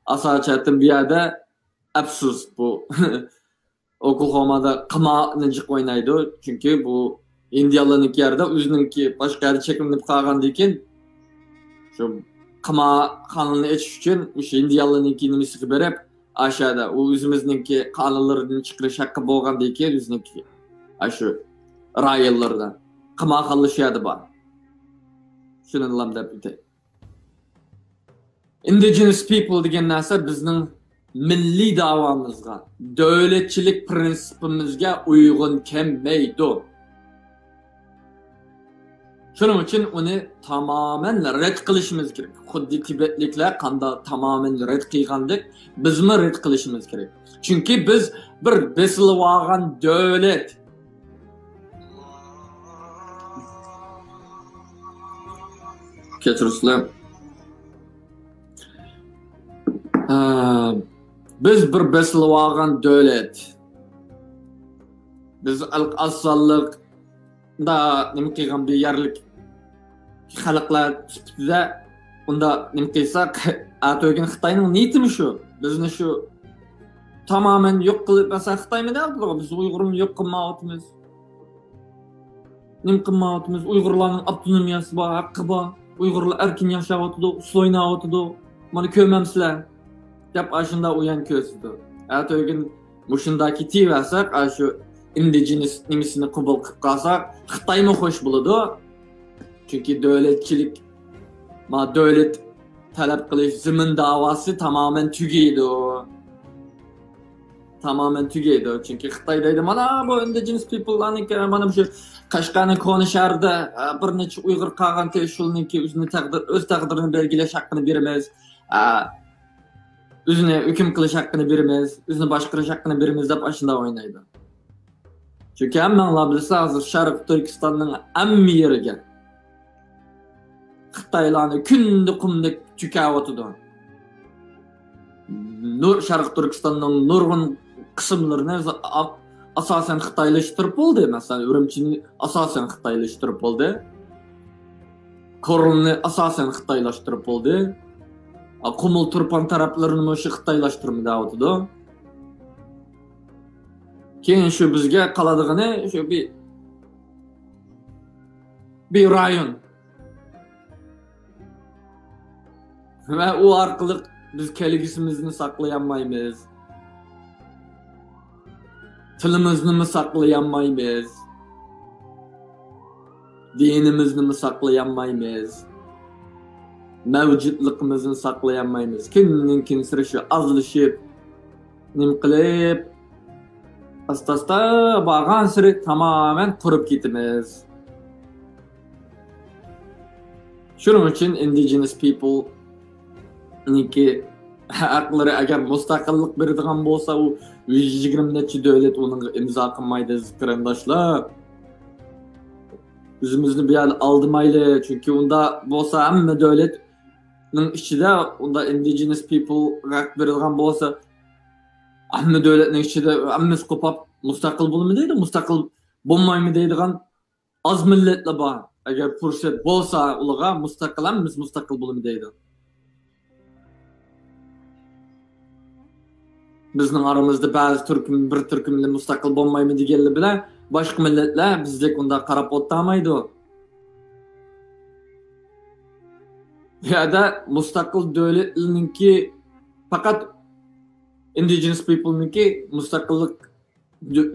ئاساسەن بۇ يەردە ئەپسۇس، بۇ ئوكلىخومادا قىمارنى جىق ئوينايدۇ. چۈنكى بۇ ھىندىيانلارنىڭكى يەردە ئۆزىنىڭكى باشقا يەردە چەكلىنىپ قالغاندىن كېيىن، شۇ قىمارخانىنى ئېچىش ئۈچۈن مۇشۇ ھىندىيانلارنىڭكى نېمىسىگە بېرىپ، ئاشۇ يەردە ئۇ ئۆزىمىزنىڭكى قانۇنلىرىدىن چىقىرىش ھەققى بولغاندىن كېيىن، ئۆزىنىڭكى ئاشۇ رايونلىرىدا قىمارخانىلار شۇ يەردە بار. شۇنىلا دەپ ئۆتەي. Indigenous people دېگەن نەرسە بىزنىڭ مىللىي داۋامىزغا، دۆلەتچىلىك پرىنسىپىمىزگە ئۇيغۇن كەلمەيدۇ. شۇنىڭ ئۈچۈن ئۇنى تامامەن رەت قىلىشىمىز كېرەك. خۇددى تىبەتلىكلەر قانداق تامامەن رەت قىلغاندەك، بىزمۇ رەت قىلىشىمىز كېرەك. چۈنكى بىز بىر بېسىلىۋالغان دۆلەت. كەچۈرۈڭلار. ھە، بىز بىر بېسىلىۋالغان دۆلەت. بىز ئاز سانلىق نېمە قىلغان بىر يەرلىك خەلقلەر سۈپىتىدە ئۇندا نېمە قىلساق، ئەتە كۈن خىتاينىڭ نىيىتىمۇ شۇ. بىزنى شۇ تامامەن يوق قىلىپ، مەسىلەن، خىتايمۇ دەۋاتىدۇ، بىز ئۇيغۇرنى يوق قىلمايۋاتىمىز. نېمە قىلمايۋاتىمىز؟ ئۇيغۇرلارنىڭ ئاپتونومىيەسى بار، ھەققى بار. ئۇيغۇرلار ئەركىن ياشاۋاتىدۇ، ئۇسسۇل ئويناۋاتىدۇ. مانا كۆرمەمسىلەر؟ دەپ ئاشۇنداق ئۇيان كۆرسىتىدۇ. ئەتە كۈن مۇشۇنداق كېتىۋەرسەك، ئاشۇ ئىندىجېنىس نېمىسىنى قوبۇل قىلىپ قالساق، خىتايمۇ خوش بولىدۇ. چۈنكى دۆلەتچىلىك، ما دۆلەت تەلەپ قىلىش زېمىن داۋاسى تامامەن تۈگەيدۇ. تامامەن تۈگەيدۇ. چۈنكى خىتاي دەيدۇ، مانا بۇ ئىندىجېنىس پىپللارنىڭكى، مانا شۇ قەشقەرنىڭ كونا شەھىرىدە، ئە، بىر نەچچە ئۇيغۇر قالغانكەن، شۇلارنىڭكى ئۆزىنى تەقدىر، ئۆز تەقدىرىنى بەلگىلەش ھەققىنى بېرىمىز. ئە، ئۆزىنى ھۆكۈم قىلىش ھەققىنى بېرىمىز، ئۆزىنى باشقۇرۇش ھەققىنى بېرىمىز دەپ ئاشۇنداق ئوينايدۇ. چۈنكى ھەممەڭلار بىلىسىلەر، ھازىر شەرقىي تۈركىستاننىڭ ھەممە يېرىگە خىتايلارنى كۈندە قۇمدەك چۆكۈۋاتىدۇ. نۇر-، شەرقىي تۈركىستاننىڭ نۇرغۇن قىسىملىرىنى ئا-، ئاساسەن خىتايلاشتۇرۇپ بولدى. مەسىلەن، ئۈرۈمچىنى ئاساسەن خىتايلاشتۇرۇپ بولدى. كورلىنى ئاساسەن خىتايلاشتۇرۇپ بولدى. ئا، قۇمۇل تۇرپان تەرەپلىرىنىمۇ شۇ خىتايلاشتۇرما دەۋاتىدۇ. كېيىن شۇ بىزگە قالىدىغىنى شۇ بىر، بىر رايون. ۋە ئۇ ئارقىلىق بىز كەلگۈسىمىزنى ساقلىيالمايمىز. تىلىمىزنىمۇ ساقلىيالمايمىز. دىنىمىزنىمۇ ساقلىيالمايمىز. مەۋجۇتلۇقىمىزنى ساقلىيالمايمىز. كۈندىن كۈنسېرى شۇ ئازلىشىپ، نېمە قىلىپ، ئاستا-ئاستا بارغانسېرى تامامەن قۇرۇپ كېتىمىز. شۇنىڭ ئۈچۈن ئىندىجېنس پىپلنىڭكى ھەقلىرى ئەگەر مۇستەقىللىق بېرىدىغان بولسا، ئۇ يۈز يىگىرمە نەچچە دۆلەت ئۇنىڭغا ئىمزا قىلمايدۇ، ئەزىز قېرىنداشلار. ئۆزىمىزنى بۇ يەردە ئالدىمايلى، چۈنكى ئۇنداق بولسا ھەممە دۆلەتنىڭ ئىچىدە ئۇنداق ئىندىجېنس پىپلغا ھەق بېرىدىغان بولسا، ھەممە دۆلەتنىڭ ئىچىدە ھەممىسى قوپاپ مۇستەقىل بولىمۇ دەيدۇ، مۇستەقىل بولمايمۇ دەيدىغان ئاز مىللەتلا بار. ئەگەر پۇرسەت بولسا ئۇلارغا مۇستەقىل، ھەممىسى مۇستەقىل بولىمۇ دەيدۇ. بىزنىڭ ئارىمىزدا بەزى تۈركۈم، بىر تۈركۈملەر مۇستەقىل بولمايمۇ دېگەنلەر بىلەن باشقا مىللەتلەر بىزدەك ئۇنداق قاراپ ئولتۇرمايدۇ. بۇ يەردە مۇستەقىل دۆلەتلەرنىڭكى، پەقەت ئىندىجېنس پىپلنىڭكى مۇستەقىللىق،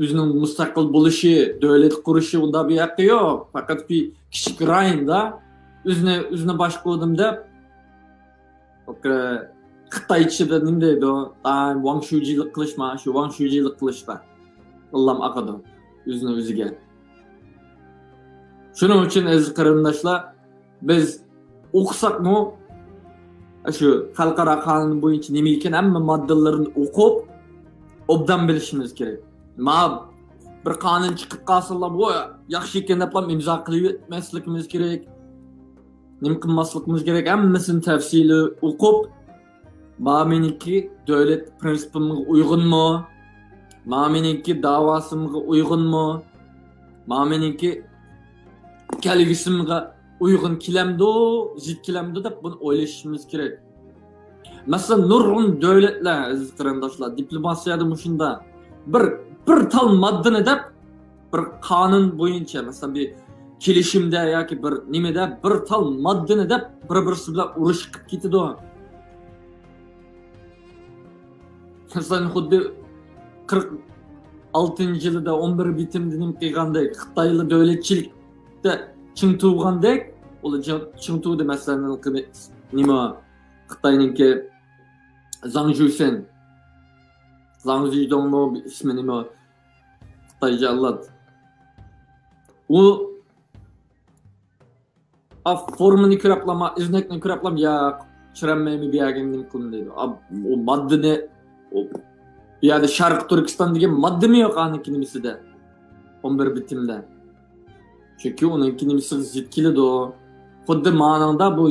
ئۆزىنىڭ مۇستەقىل بولۇشى، دۆلەت قۇرۇشى ئۇنداق بىر ھەققى يوق. پەقەت بىر كىچىك رايوندا ئۆزىنى، ئۆزىنى باشقۇردۇم دەپ، خىتايچىدا نېمە دەيدۇ؟ دائىم ۋاڭ شۇجىلىق قىلىشما، شۇ ۋاڭ شۇجىلىق قىلىشتا ئىللام ئاقىدۇ ئۆزىنى ئۆزىگە. شۇنىڭ ئۈچۈن ئەزىز قېرىنداشلار، بىز ئوقۇساقمۇ، شۇ خەلقئارا قانۇن بويىچە نېمە ئىكەن، ھەممە ماددىلىرىنى ئوقۇپ، ئوبدان بىلىشىمىز كېرەك. ما بىر قانۇن چىقىپ قالسىلا، بۇ ياخشى ئىكەن دەپلا ئىمزا قىلىۋەتمەسلىكىمىز كېرەك. نېمە قىلماسلىقىمىز كېرەك، ھەممىسىنى تەپسىلىي ئوقۇپ، ما مېنىڭكى دۆلەت پىرىنسىپىمغا ئۇيغۇنمۇ؟ ما مېنىڭكى داۋاسىمغا ئۇيغۇنمۇ؟ ما مېنىڭكى كەلگۈسىمگە ئۇيغۇن كېلەمدۇ، زىت كېلەمدۇ دەپ بۇنى ئويلىشىشىمىز كېرەك. مەسىلەن، نۇرغۇن دۆلەتلەر، ئەزىز قېرىنداشلار، دىپلوماتىيەدە مۇشۇنداق. بىر، بىر تال ماددىنى دەپ، بىر قانۇن بويىچە، مەسىلەن، بىر كېلىشىمدە ياكى بىر نېمىدە بىر تال ماددىنى دەپ، بىر-بىرسى بىلەن ئۇرۇش قىلىپ كېتىدۇ. مەسىلەن، خۇددى قىرىق ئالتىنچى يىلىدا ئون بىر بىتىمدە نېمە قىلغاندەك، خىتايلار دۆلەتچىلىكتە چىڭ تۇرغاندەك، ئۇلار چىڭ، چىڭ تۇردى. مەسىلەن، نېمە، خىتاينىڭكى زاڭ جۈسەن، زاڭ زىدۇڭمۇ، ئىسمى نېمە، خىتاي جاللات. ئۇ ئا، فورمىنى كۆرەپلا، ئىزنەكنى كۆرەپلا، ياق، چۈشۈرەلمەيمەن بۇ يەرگە، نېمە قىلىمەن دەيدۇ. ئا، ئۇ ماددىنى، ئۇ، بۇ يەردە شەرقىي تۈركىستان دېگەن ماددىمۇ يوق ئانىڭكى نېمىسىدە. ئون بىر بىتىمدە. چۈنكى ئۇنىڭكى نېمىسىغا زىت كېلىدۇ. خۇددى مانىڭدا بۇ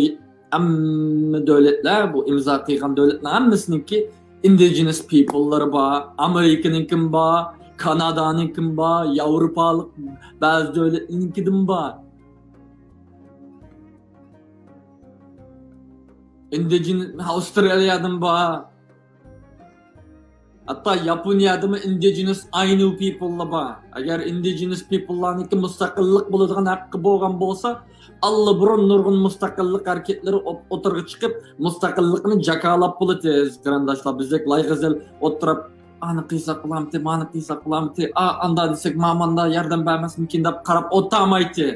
ھەممە دۆلەتلەر، بۇ ئىمزا قىلغان دۆلەتنىڭ ھەممىسىنىڭكى ئىندىجېنس پىپللىرى بار، ئامېرىكىنىڭكىمۇ بار، كانادانىڭكىمۇ بار، ياۋروپالىق بەزى دۆلەتلەرنىڭكىدىمۇ بار. ئىندىجېنېس ئاۋسترالىيەدىمۇ بار. ھەتتا ياپونىيەدىمۇ ئىندىجېنېس ئاينۇ پىپللار بار. ئەگەر ئىندىجېنېس پىپللارنىڭكى مۇستەقىللىق بولىدىغان ھەققى بولغان بولسا، ئاللىبۇرۇن نۇرغۇن مۇستەقىللىق ھەرىكەتلىرى ئوت-، ئوتتۇرىغا چىقىپ، مۇستەقىللىقنى جاكارلاپ بولىتى، ئەزىز قېرىنداشلار. بىزدەك لايغەزەل ئولتۇرۇپ، ئانى قىلساق بولامتى، مانى قىلساق بولامتى، ئا، ئاندا دېسەك، ما ماندا ياردەم بەرمەسمىكىن دەپ قاراپ ئولتۇرمايتتى.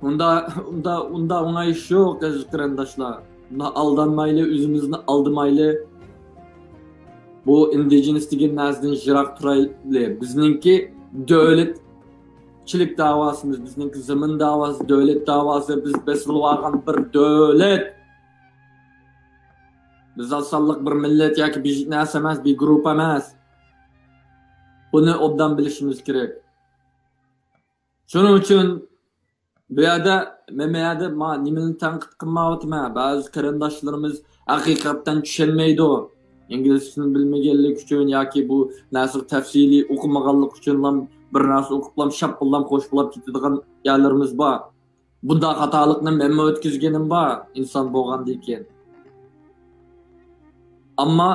ئۇندا، ئۇندا، ئۇندا ئوڭاي ئىش يوق، ئەزىز قېرىنداشلار. ئۇندا ئالدانمايلى، ئۆزىمىزنى ئالدىمايلى. بۇ ئىندىجېنېس دېگەن نەرسىدىن يىراق تۇرايلى. بىزنىڭكى دۆلەتچىلىك داۋاسىمىز، بىزنىڭكى زېمىن داۋاسى، دۆلەت داۋاسى، بىز بېسىلىۋالغان بىر دۆلەت. بىز ئاز سانلىق بىر مىللەت ياكى بىر نەرسە ئەمەس، بىر گۇرۇپپا ئەمەس. بۇنى ئوبدان بىلىشىمىز كېرەك. شۇنىڭ ئۈچۈن بۇ يەردە، مەن بۇ يەردە ما-، نېمىنى تەنقىد قىلمايۋاتىمەن. بەزى قېرىنداشلىرىمىز ھەقىقەتەن چۈشەنمەيدۇ. ئىنگلىزچىسىنى بىلمىگەنلىكى ئۈچۈن ياكى بۇ نەرسىگە تەپسىلىي ئوقۇمىغانلىقى ئۈچۈنلا بىر نەرسە ئوقۇپلا شاپپىلام خوش بولاپ كېتىدىغان يەرلىرىمىز بار. بۇنداق خاتالىقنى مەنمۇ ئۆتكۈزگىنىم بار، ئىنسان بولغاندىن كېيىن. ئەمما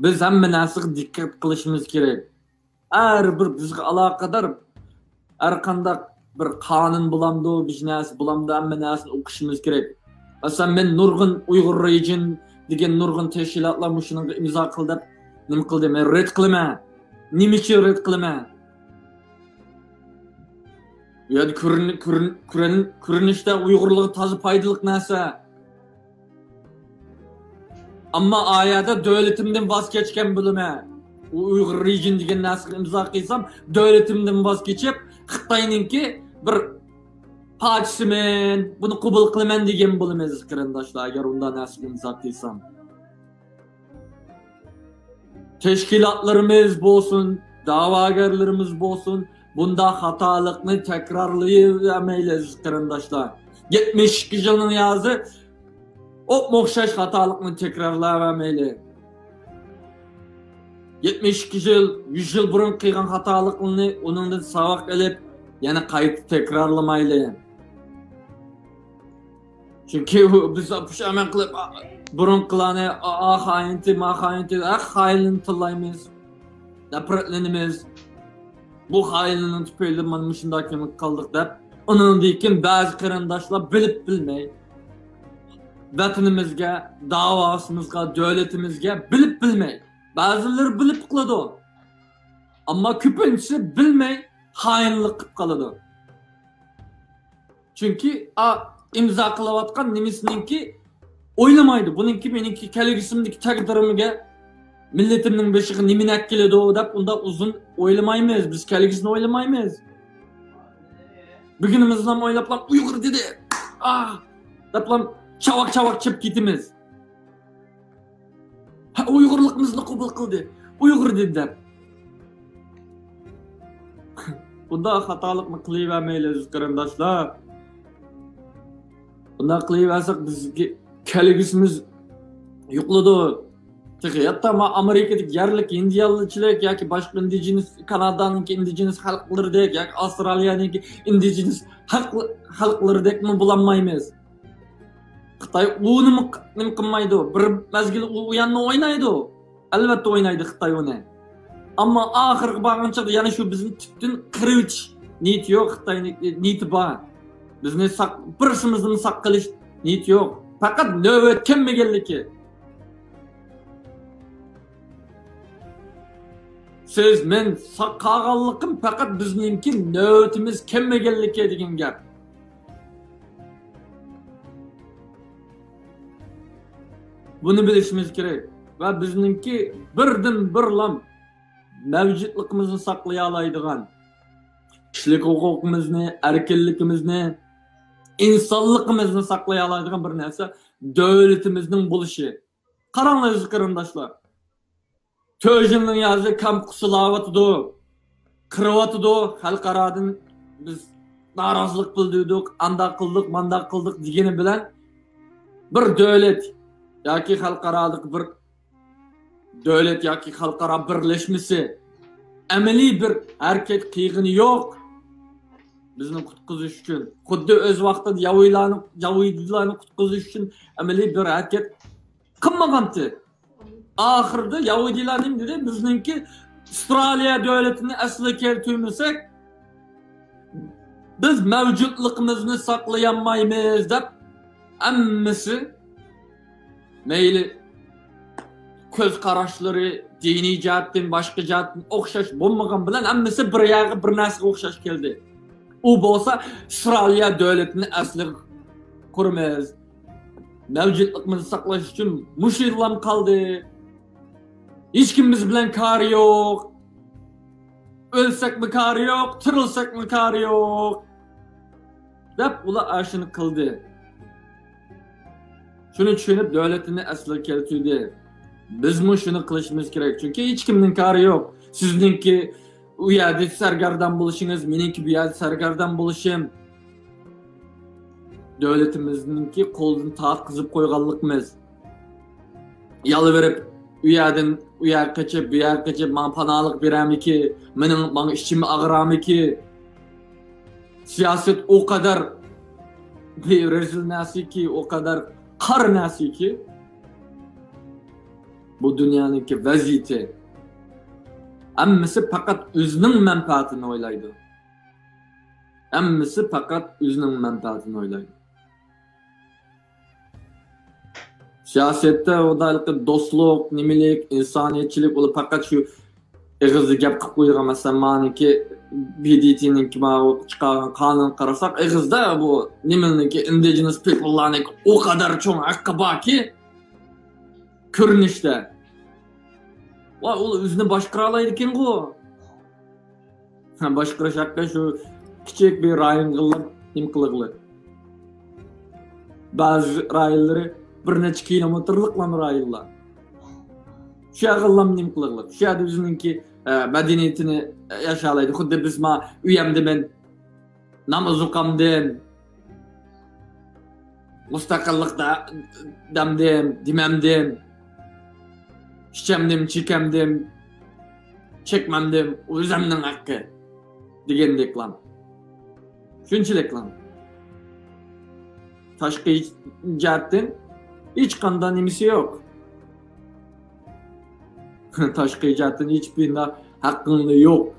بىز ھەممە نەرسىگە دىققەت قىلىشىمىز كېرەك. ھەر بىر بىزگە ئالاقىدار ھەر قانداق بىر قانۇن بولامدۇ، بىر نەرسە بولامدۇ، ھەممە نەرسىنى ئوقۇشىمىز كېرەك. مەسىلەن، مەن نۇرغۇن ئۇيغۇر رېجىم دېگەن نۇرغۇن تەشكىلاتلار مۇشۇنىڭغا ئىمزا قىل دەپ نېمە قىلدى؟ مەن رەت قىلىمەن. نېمە ئۈچۈن رەت قىلىمەن؟ بۇ يەردە كۆرۈن-، كۆرۈن-، كۆرۈن-، كۆرۈنۈشتە ئۇيغۇرلارغا تازا پايدىلىق نەرسە. ئەمما ئا يەردە دۆلىتىمدىن ۋاز كەچكەن بولىمەن. ئۇ ئۇيغۇر رېجىم دېگەن نەرسىگە ئىمزا قىلسام، دۆلىتىمدىن ۋاز كېچىپ، خىتاينىڭكى بىر پارچىسىمەن، بۇنى قوبۇل قىلىمەن دېگەن بولىمەن، ئەزىز قېرىنداشلار، ئەگەر ئۇنداق نەرسىگە ئىمزا قىلسام. تەشكىلاتلىرىمىز بولسۇن، دەۋاگەرلىرىمىز بولسۇن، بۇنداق خاتالىقنى تەكرارلىيەرمەيلى، ئەزىز قېرىنداشلار. يەتمىش ئىككى يىلنىڭ يازى ئوپمۇئوخشاش خاتالىقنى تەكرارلىيەرمەيلى. يەتمىش ئىككى يىل، يۈز يىل بۇرۇن قىلغان خاتالىقنى ئۇنىڭدىن ساۋاق ئېلىپ، يەنە قايتا تەكرارلىمايلى. چۈنكى ئۇ، بىز پۇشايمان قىلىپ، ئا، بۇرۇنقىلارنى، ئا، ئا خائىنتى، ما خائىنتى، ھەر خائىنلىرىنى تىللايمىز، نەپرەتلىنىمىز. بۇ خائىنلىرىنىڭ تۈپەيلىدىن مانا مۇشۇنداق كۆمۈپ قالدۇق دەپ، ئۇنىڭدىن كېيىن بەزى قېرىنداشلار بىلىپ بىلمەي ۋەتىنىمىزگە، داۋاسىمىزغا، دۆلىتىمىزگە بىلىپ بىلمەي، بەزىلىرى بىلىپ قىلىدۇ، ئەمما كۆپىنچىسى بىلمەي خائىنلىق قىلىپ قالىدۇ. چۈنكى ئا، ئىمزا قىلىۋاتقان نېمىسىنىڭكى ئويلىمايدۇ. بۇنىڭكى مېنىڭكى كەلگۈسىمدىكى تەقدىرىمگە، مىللىتىمنىڭ بېشىغا نېمە ئەكېلىدۇ دەپ ئۇنداق ئۇزۇن ئويلىمايمىز. بىز كەلگۈسىنى ئويلىمايمىز. بۈگۈنىمىزنى ئويلاپلا ئۇيغۇر دېدى، ئاھ دەپلا چاۋاك-چاۋاك چىقىپ كېتىمىز. ھە، ئۇيغۇرلۇقىمىزنى قوبۇل قىلدى. ئۇيغۇر دېدى دەپ. بۇنداق خاتالىقنى قىلىۋەرمەيلى، ئەزىز قېرىنداشلار. بۇنداق قىلىۋەرسەك، بىزگە كەلگۈسىمىز يوقىلىدۇ. تېخى ھەتتا ما ئامېرىكىدىكى يەرلىك ھىندىيانلىچىلىك ياكى باشقا ئىندىجېنىس، كانادانىڭكى ئىندىجېنىس خەلقلىرىدەك ياكى ئاۋسترالىيەنىڭكى ئىندىجېنىس خەلق-، خەلقلىرىدەكمۇ بولالمايمىز. خىتاي ئۇنىمۇ ق-، نېمە قىلمايدۇ. بىر مەزگىل ئۇ، ئۇ ياننى ئوينايدۇ. ئەلۋەتتە ئوينايدۇ خىتاي ئۇنى. ئەمما ئاخىرغا بارغان چاغدا يەنە شۇ بىزنى تۈپتىن قىرىۋېتىش نىيىتى يوق. خىتاينىڭ نىيىتى بار. بىزنى ساق-، بىرسىمىزنى ساق قىلىش نىيىتى يوق. پەقەت نۆۋەت كەلمىگەنلىكى. سىز، مەن ساق قالغانلىقىم پەقەت بىزنىڭكى نۆۋىتىمىز كەلمىگەنلىكى دېگەن گەپ. بۇنى بىلىشىمىز كېرەك. ۋە بىزنىڭكى بىردىن بىرلا مەۋجۇتلۇقىمىزنى ساقلىيالايدىغان، كىشىلىك ھوقۇقىمىزنى، ئەركىنلىكىمىزنى، ئىنسانلىقىمىزنى ساقلىيالايدىغان بىر نەرسە دۆلىتىمىزنىڭ بولۇشى. قاراڭلار، ئەزىز قېرىنداشلار. تۆجۈننىڭ يازى كامپۇسلاۋاتىدۇ، قىرىۋاتىدۇ، خەلقئارادىن بىز نارازىلىق بىلدۈردۇق، ئانداق قىلدۇق، مانداق قىلدۇق دېگىنى بىلەن بىر دۆلەت ياكى خەلقئارادىكى بىر دۆلەت ياكى خەلقئارا بىرلەشمىسى ئەمەلىي بىر ھەرىكەت قىلغىنى يوق. بىزنى قۇتقۇزۇش ئۈچۈن خۇددى ئۆز ۋاقتىدا ياۋىيلارنى، ياۋىيلارنى قۇتقۇزۇش ئۈچۈن ئەمەلىي بىر ھەرىكەت قىلمىغانتى. ئاخىرىدا ياۋىيلار نېمە دېدى؟ بىزنىڭكى ئىسرائىلىيە دۆلىتىنى ئەسلىگە كەلتۈرمىسەك، بىز مەۋجۇتلۇقىمىزنى ساقلىيالمايمىز دەپ، ھەممىسى مەيلى كۆز قاراشلىرى دىنىي جەھەتتىن، باشقا جەھەتتىن ئوخشاش بولمىغان بىلەن، ھەممىسى بىر يەرگە، بىر نەرسىگە ئوخشاش كەلدى. ئۇ بولسا ئىسرائىلىيە دۆلىتىنى ئەسلىگە قۇرىمىز. مەۋجۇتلۇقىمىزنى ساقلاش ئۈچۈن مۇشۇ يىللام قالدى. ھېچكىم بىز بىلەن كارى يوق. ئۆلسەكمۇ كارى يوق، تىرىلسەكمۇ كارى يوق، دەپ ئۇلار ئاشۇنى قىلدى. شۇنى چۈشىنىپ، دۆلىتىنى ئەسلىگە كەلتۈردى. بىزمۇ شۇنى قىلىشىمىز كېرەك، چۈنكى ھېچكىمنىڭ كارى يوق. سىزنىڭكى ئۇ يەردە سەرگەردان بولۇشىڭىز، مېنىڭكى بۇ يەردە سەرگەردان بولۇشۇم. دۆلىتىمىزنىڭكى قولىدىن تارتقۇزۇپ قويغانلىقىمىز. يالۋۇرۇپ، ئۇ يەردىن ئۇ يەرگە قېچىپ، بۇ يەرگە قېچىپ، ماڭا پاناھلىق بېرەرمىكى، مېنىڭ، ماڭا ئىچىم ئاغرارمىكى؟ سىياسەت ئۇ قەدەر بىر رەزىل نەرسىكى، ئۇ قەدەر قارا نەرسىكى، بۇ دۇنيانىڭكى ۋەزىيىتى. ھەممىسى پەقەت ئۆزىنىڭ مەنپەئەتىنى ئويلايدۇ. ھەممىسى پەقەت ئۆزىنىڭ مەنپەئەتىنى ئويلايدۇ. سىياسەتتە ئۇ ھېلىقى دوستلۇق، نېمىلىك، ئىنسانىيەتچىلىك، ئۇلار پەقەت شۇ ئېغىزدا گەپ قىلىپ قويىدىغان. مەسىلەن، مانىكى بى دى تىنىڭكى ماۋۇ چىقارغان قانۇنغا قارىساق، ئېغىزدا بۇ نېمىنىڭكى، ئىندىجېنس پىپللارنىڭكى ئۇ قەدەر چوڭ ھەققى باركى، كۆرۈنۈشتە. ۋاي، ئۇ ئۆزىنى باشقۇرالايدىكەنغۇ. ھە، باشقۇرۇش ھەققى شۇ كىچىك بىر رايونغىلا نېمە قىلغىلى. بەزى رايونلىرى بىر نەچچە كىلومېتىرلىقلا رايونلار. شۇ يەرگىلا نېمە قىلغىلى. شۇ يەردە ئۆزىنىڭكى، ئە، مەدەنىيىتىنى، ئە، ياشالايدۇ. خۇددى بىز ما ئۆيەمدە مەن ناماز ئوقامدىم، مۇستەقىللىق دە-، دەمدىم، دېمەمدىم، ئىچەمدىم، چېكەمدىم، چەكمەمدىم، ئۆزۈمنىڭ ھەققى دېگەندەكلا. شۇنچىلىكلا. تاشقى جەھەتتىن ھېچقانداق نېمىسى يوق. تاشقى جەھەتتىن ھېچبىر ھەققىڭ يوق.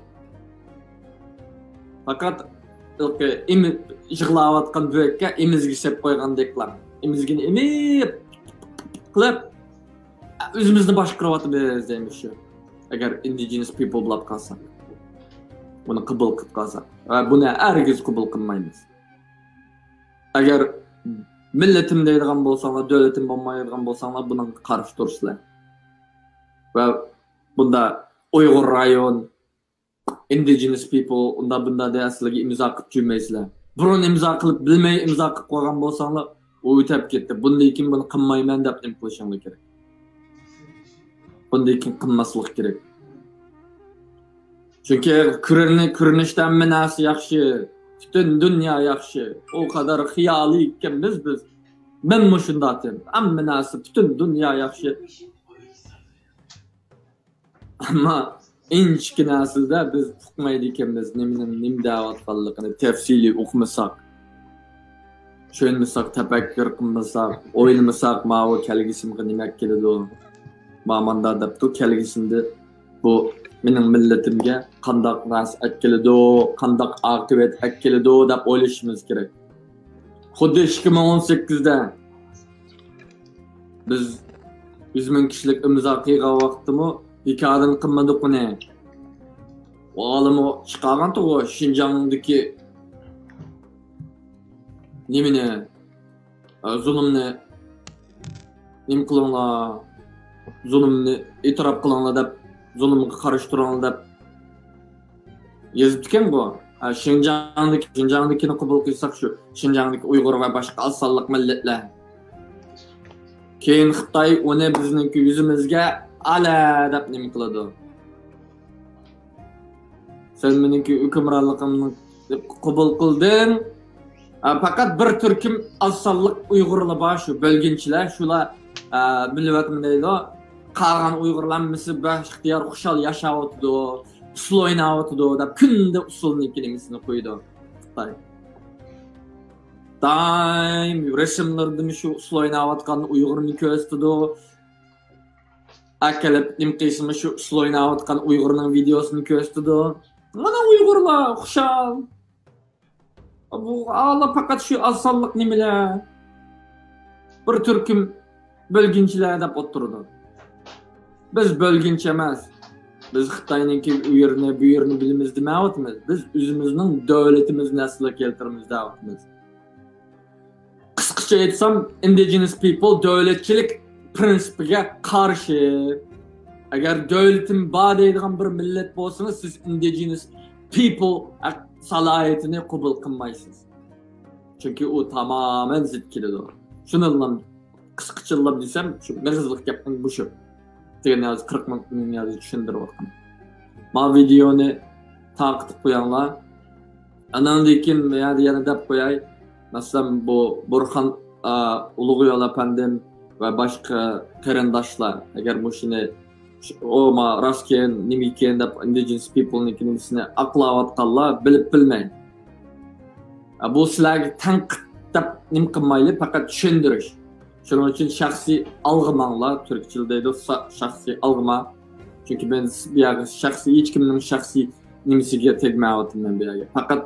پەقەت ھېلىقى ئېمى-، يىغلاۋاتقان بۆككە ئېمىزگە سېلىپ قويغاندەكلا. ئېمىزگىنى ئېمىپ قىلىپ، ئۆزىمىزنى باشقۇرۇۋاتىمىز دەيمىز شۇ. ئەگەر ئىندىجېنس پىپل بولۇپ قالساق، بۇنى قوبۇل قىلىپ قالساق. ۋە بۇنى ھەرگىز قوبۇل قىلمايمىز. ئەگەر مىللىتىم دەيدىغان بولساڭلار، دۆلىتىم بولمايدىغان بولساڭلار، بۇنىڭغا قارشى تۇرىسىلەر. ۋە بۇندا ئۇيغۇر رايون، ئىندىجېنس پىپل، ئۇندا بۇندا دەپ سىلەرگە ئىمزا قىلىپ جۈرمەيسىلەر. بۇرۇن ئىمزا قىلىپ، بىلمەي ئىمزا قىلىپ قويغان بولساڭلار، ئۇ ئۆتەپ كەتتى. بۇندىن كېيىن بۇنى قىلمايمەن دەپ نېمە قىلىشىڭلار كېرەك. بۇندىن كېيىن قىلماسلىق كېرەك. چۈنكى كۆرۈنە-، كۆرۈنۈشتە ھەممە نەرسە ياخشى، پۈتۈن دۇنيا ياخشى. ئۇ قەدەر خىيالىي ئىكەنمىز بىز. مەنمۇ شۇنداق دېدىم. ھەممە نەرسە، پۈتۈن دۇنيا ياخشى. ئەمما ئىنچىكە نەرسىدە بىز ئۇقمايدىكەنمىز، نېمىنىڭ نېمە دەۋاتقانلىقىنى تەپسىلىي ئۇقمىساق، چۈشەنمىسەك، تەپەككۇر قىلمىساق، ئويلىمىساق، ماۋۇ كەلگۈسىمىزگە نېمە ئەكېلىدۇ؟ ماماندا دەپتۇ، كەلگۈسىمدە بۇ مېنىڭ مىللىتىمگە قانداق نەرسە ئەكېلىدۇ، قانداق ئاقىۋەت ئەكېلىدۇ دەپ ئويلىشىمىز كېرەك. خۇددى ئىككى مىڭ ئون سەككىزدە بىز يۈز مىڭ كىشىلىك ئىمزا قىلغان ۋاقىتتىمۇ بىكاردىن قىلمىدۇق ئۇنى. ئالىمۇ چىقارغانتىغۇ شىنجاڭدىكى نېمىنى، ئە، زۇلۇمنى نېمە قىلىڭلار، زۇلۇمنى ئېتىراپ قىلىڭلار دەپ، زۇلۇمغا قارشى تۇرۇڭلار دەپ يېزىپتىكەن بۇ. ھە، شىنجاڭدىكى، شىنجاڭدىكىنى قوبۇل قىلساق شۇ، شىنجاڭدىكى ئۇيغۇر ۋە باشقا ئاز سانلىق مىللەتلەر. كېيىن خىتاي ئۇنى بىزنىڭكى يۈزىمىزگە ئالە دەپ نېمە قىلىدۇ. سەن مېنىڭكى ھۆكۈمرانلىقىمنى قوبۇل قىلدىڭ. ئە، پەقەت بىر تۈركۈم ئاز سانلىق ئۇيغۇرلار بار، شۇ بۆلگۈنچىلەر، شۇلار، ئە، مىللەتمۇ دەيدۇ. قالغان ئۇيغۇرلار ھەممىسى بەختىيار خۇشال ياشاۋاتىدۇ، ئۇسسۇل ئويناۋاتىدۇ دەپ كۈندە ئۇسسۇلنىڭكى نېمىسىنى قويىدۇ خىتاي. دائىم رەسىملىرىدىمۇ شۇ ئۇسسۇل ئويناۋاتقان ئۇيغۇرنى كۆرسىتىدۇ. ئەكېلىپ نېمە قىلسىمۇ شۇ ئۇسسۇل ئويناۋاتقان ئۇيغۇرنىڭ ۋىدېئوسىنى كۆرسىتىدۇ. مانا ئۇيغۇرلار خۇشال. بۇ ئالا پەقەت شۇ ئاز سانلىق نېمىلەر، بىر تۈركۈم بۆلگۈنچىلەر دەپ ئولتۇرىدۇ. بىز بۆلگۈنچى ئەمەس. بىز خىتاينىڭكى ئۇ يېرىنى، بۇ يېرىنى بىلىمىز دېمەيۋاتىمىز. بىز ئۆزىمىزنىڭ دۆلىتىمىزنى ئەسلىگە كەلتۈرىمىز دەۋاتىمىز. قىسقىچە ئېيتسام، indigenous people دۆلەتچىلىك پرىنسىپىگە قارشى. ئەگەر دۆلىتىم بار دەيدىغان بىر مىللەت بولسىڭىز، سىز indigenous people ھەق سالاھىيىتىنى قوبۇل قىلمايسىز. چۈنكى ئۇ تامامەن زىت كېلىدۇ. شۇنىلا قىسقىچىللاپ دېسەم، شۇ مېغىزلىق گەپنىڭ مۇشۇ دېگەن ھازىر قىرىق مىنۇتتىن ھازىر چۈشەندۈرۈۋاتقان. ما ۋىدېئونى تارقىتىپ قوياڭلار. ئاناندىن كېيىن يەنە، يەنە دەپ قوياي. مەسىلەن، بۇ بۇرخان، ئا، ئۇلۇغ يول ئەپەندىم ۋە باشقا قېرىنداشلار، ئەگەر مۇشۇنى، ئۇ ما راستكەن، نېمىكەن دەپ، indigenous people نىڭكى نېمىسىنى ئاقلاۋاتقانلار بىلىپ بىلمەي. ئا، بۇ سىلەرگە تەنقىد دەپ نېمە قىلمايلى، پەقەت چۈشەندۈرۈش. شۇنىڭ ئۈچۈن شەخسىي ئالغا ماڭلا، تۈركچىل دەيدۇ، سا-، شەخسىي ئالغا ماڭ. چۈنكى مەن بۇ يەرگە شەخسىي، ھېچكىمنىڭ شەخسىي نېمىسىگە تەگمەيۋاتىمەن بۇ يەرگە. پەقەت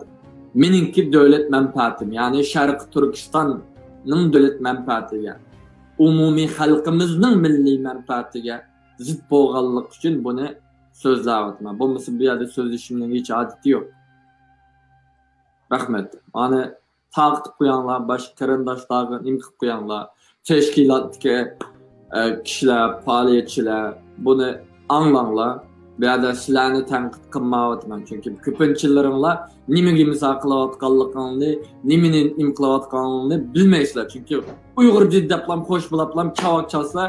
مېنىڭكى دۆلەت مەنپەئەتىم، يەنى شەرقىي تۈركىستاننىڭ دۆلەت مەنپەئەتىگە، ئومۇمىي خەلقىمىزنىڭ مىللىي مەنپەئەتىگە زىت بولغانلىقى ئۈچۈن بۇنى سۆزلەۋاتىمەن. بولمىسا بۇ يەردە سۆزلىشىمنىڭ ھېچ ھاجىتى يوق. رەھمەت. مانا تارقىتىپ قوياڭلار، باشقا قېرىنداشلارغا نېمە قىلىپ قوياڭلار. تەشكىلاتتىكى، ئە، كىشىلەر، پائالىيەتچىلەر، بۇنى ئاڭلاڭلار. بۇ يەردە سىلەرنى تەنقىد قىلمايۋاتىمەن، چۈنكى كۆپىنچىلىرىڭلار نېمىگە ئىمزا قىلىۋاتقانلىقىڭلارنى، نېمىنى نېمە قىلىۋاتقانلىقىڭلارنى بىلمەيسىلەر. چۈنكى ئۇيغۇر دېدى دەپلا خوش بولاپلا چاۋاك چالسا،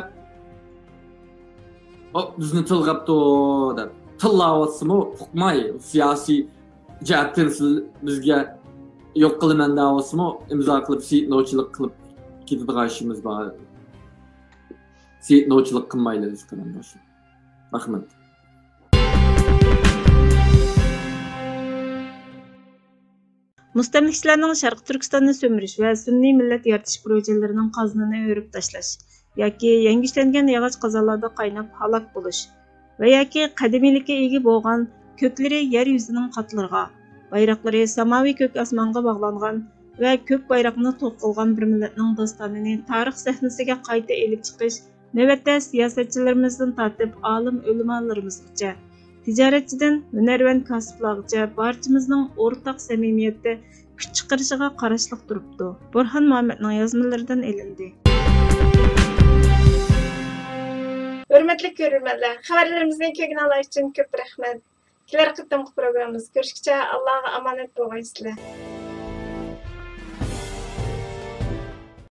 ئو، بىزنى تىلغاپتۇ دەپ تىللاۋاتسىمۇ ئۇقماي، سىياسىي جەھەتتىن سىز بىزگە يوق قىلىمەن دەۋاتسىمۇ، ئىمزا قىلىپ سېيىت نوچىلىق قىلىپ كېتىدىغان ئىشىمىز بار. سېيىت نوچىلىق قىلمايلى بىز قېرىنداشلار. رەھمەت. مۇستەملىكىچىلەرنىڭ شەرقىي تۈركىستاننى سۆمۈرۈش ۋە سۈنئىي مىللەت يارىتىش پروژىلىرىنىڭ قازىنىنى ئۆرۈپ تاشلاش ياكى يەڭگۈشلەنگەن ياغاچ قازانلاردا قايناپ ھالاك بولۇش ۋە ياكى قەدىمىيلىككە ئىگە بولغان كۆكلىرى يەر يۈزىنىڭ قاتلىرىغا، بايراقلىرى ساماۋى كۆك ئاسمانغا باغلانغان ۋە كۆك بايراقنى توقۇلغان بىر مىللەتنىڭ داستانىنى تارىخ سەھنىسىگە قايتا ئېلىپ چىقىش نۆۋەتتە سىياسەتچىلىرىمىزدىن تارتىپ ئالىم ئۆلىمالىرىمىزغىچە، تىجارەتچىدىن ھۈنەرۋەن كاسىپلارغىچە بارچىمىزنىڭ ئورتاق سەمىمىيەتتە كۈچ چىقىرىشىغا قاراشلىق تۇرۇپتۇ. بۇرھان مۇھەممەتنىڭ يازمىلىرىدىن ئېلىندى. ھۆرمەتلىك كۆرۈرمەنلەر، خەۋەرلىرىمىزنى كۆرگىنىڭلار ئۈچۈن كۆپ رەھمەت. كېلەر قېتىمقى پروگراممىمىزدا كۆرۈشكىچە ئاللاغا ئامانەت بولغايسىلەر.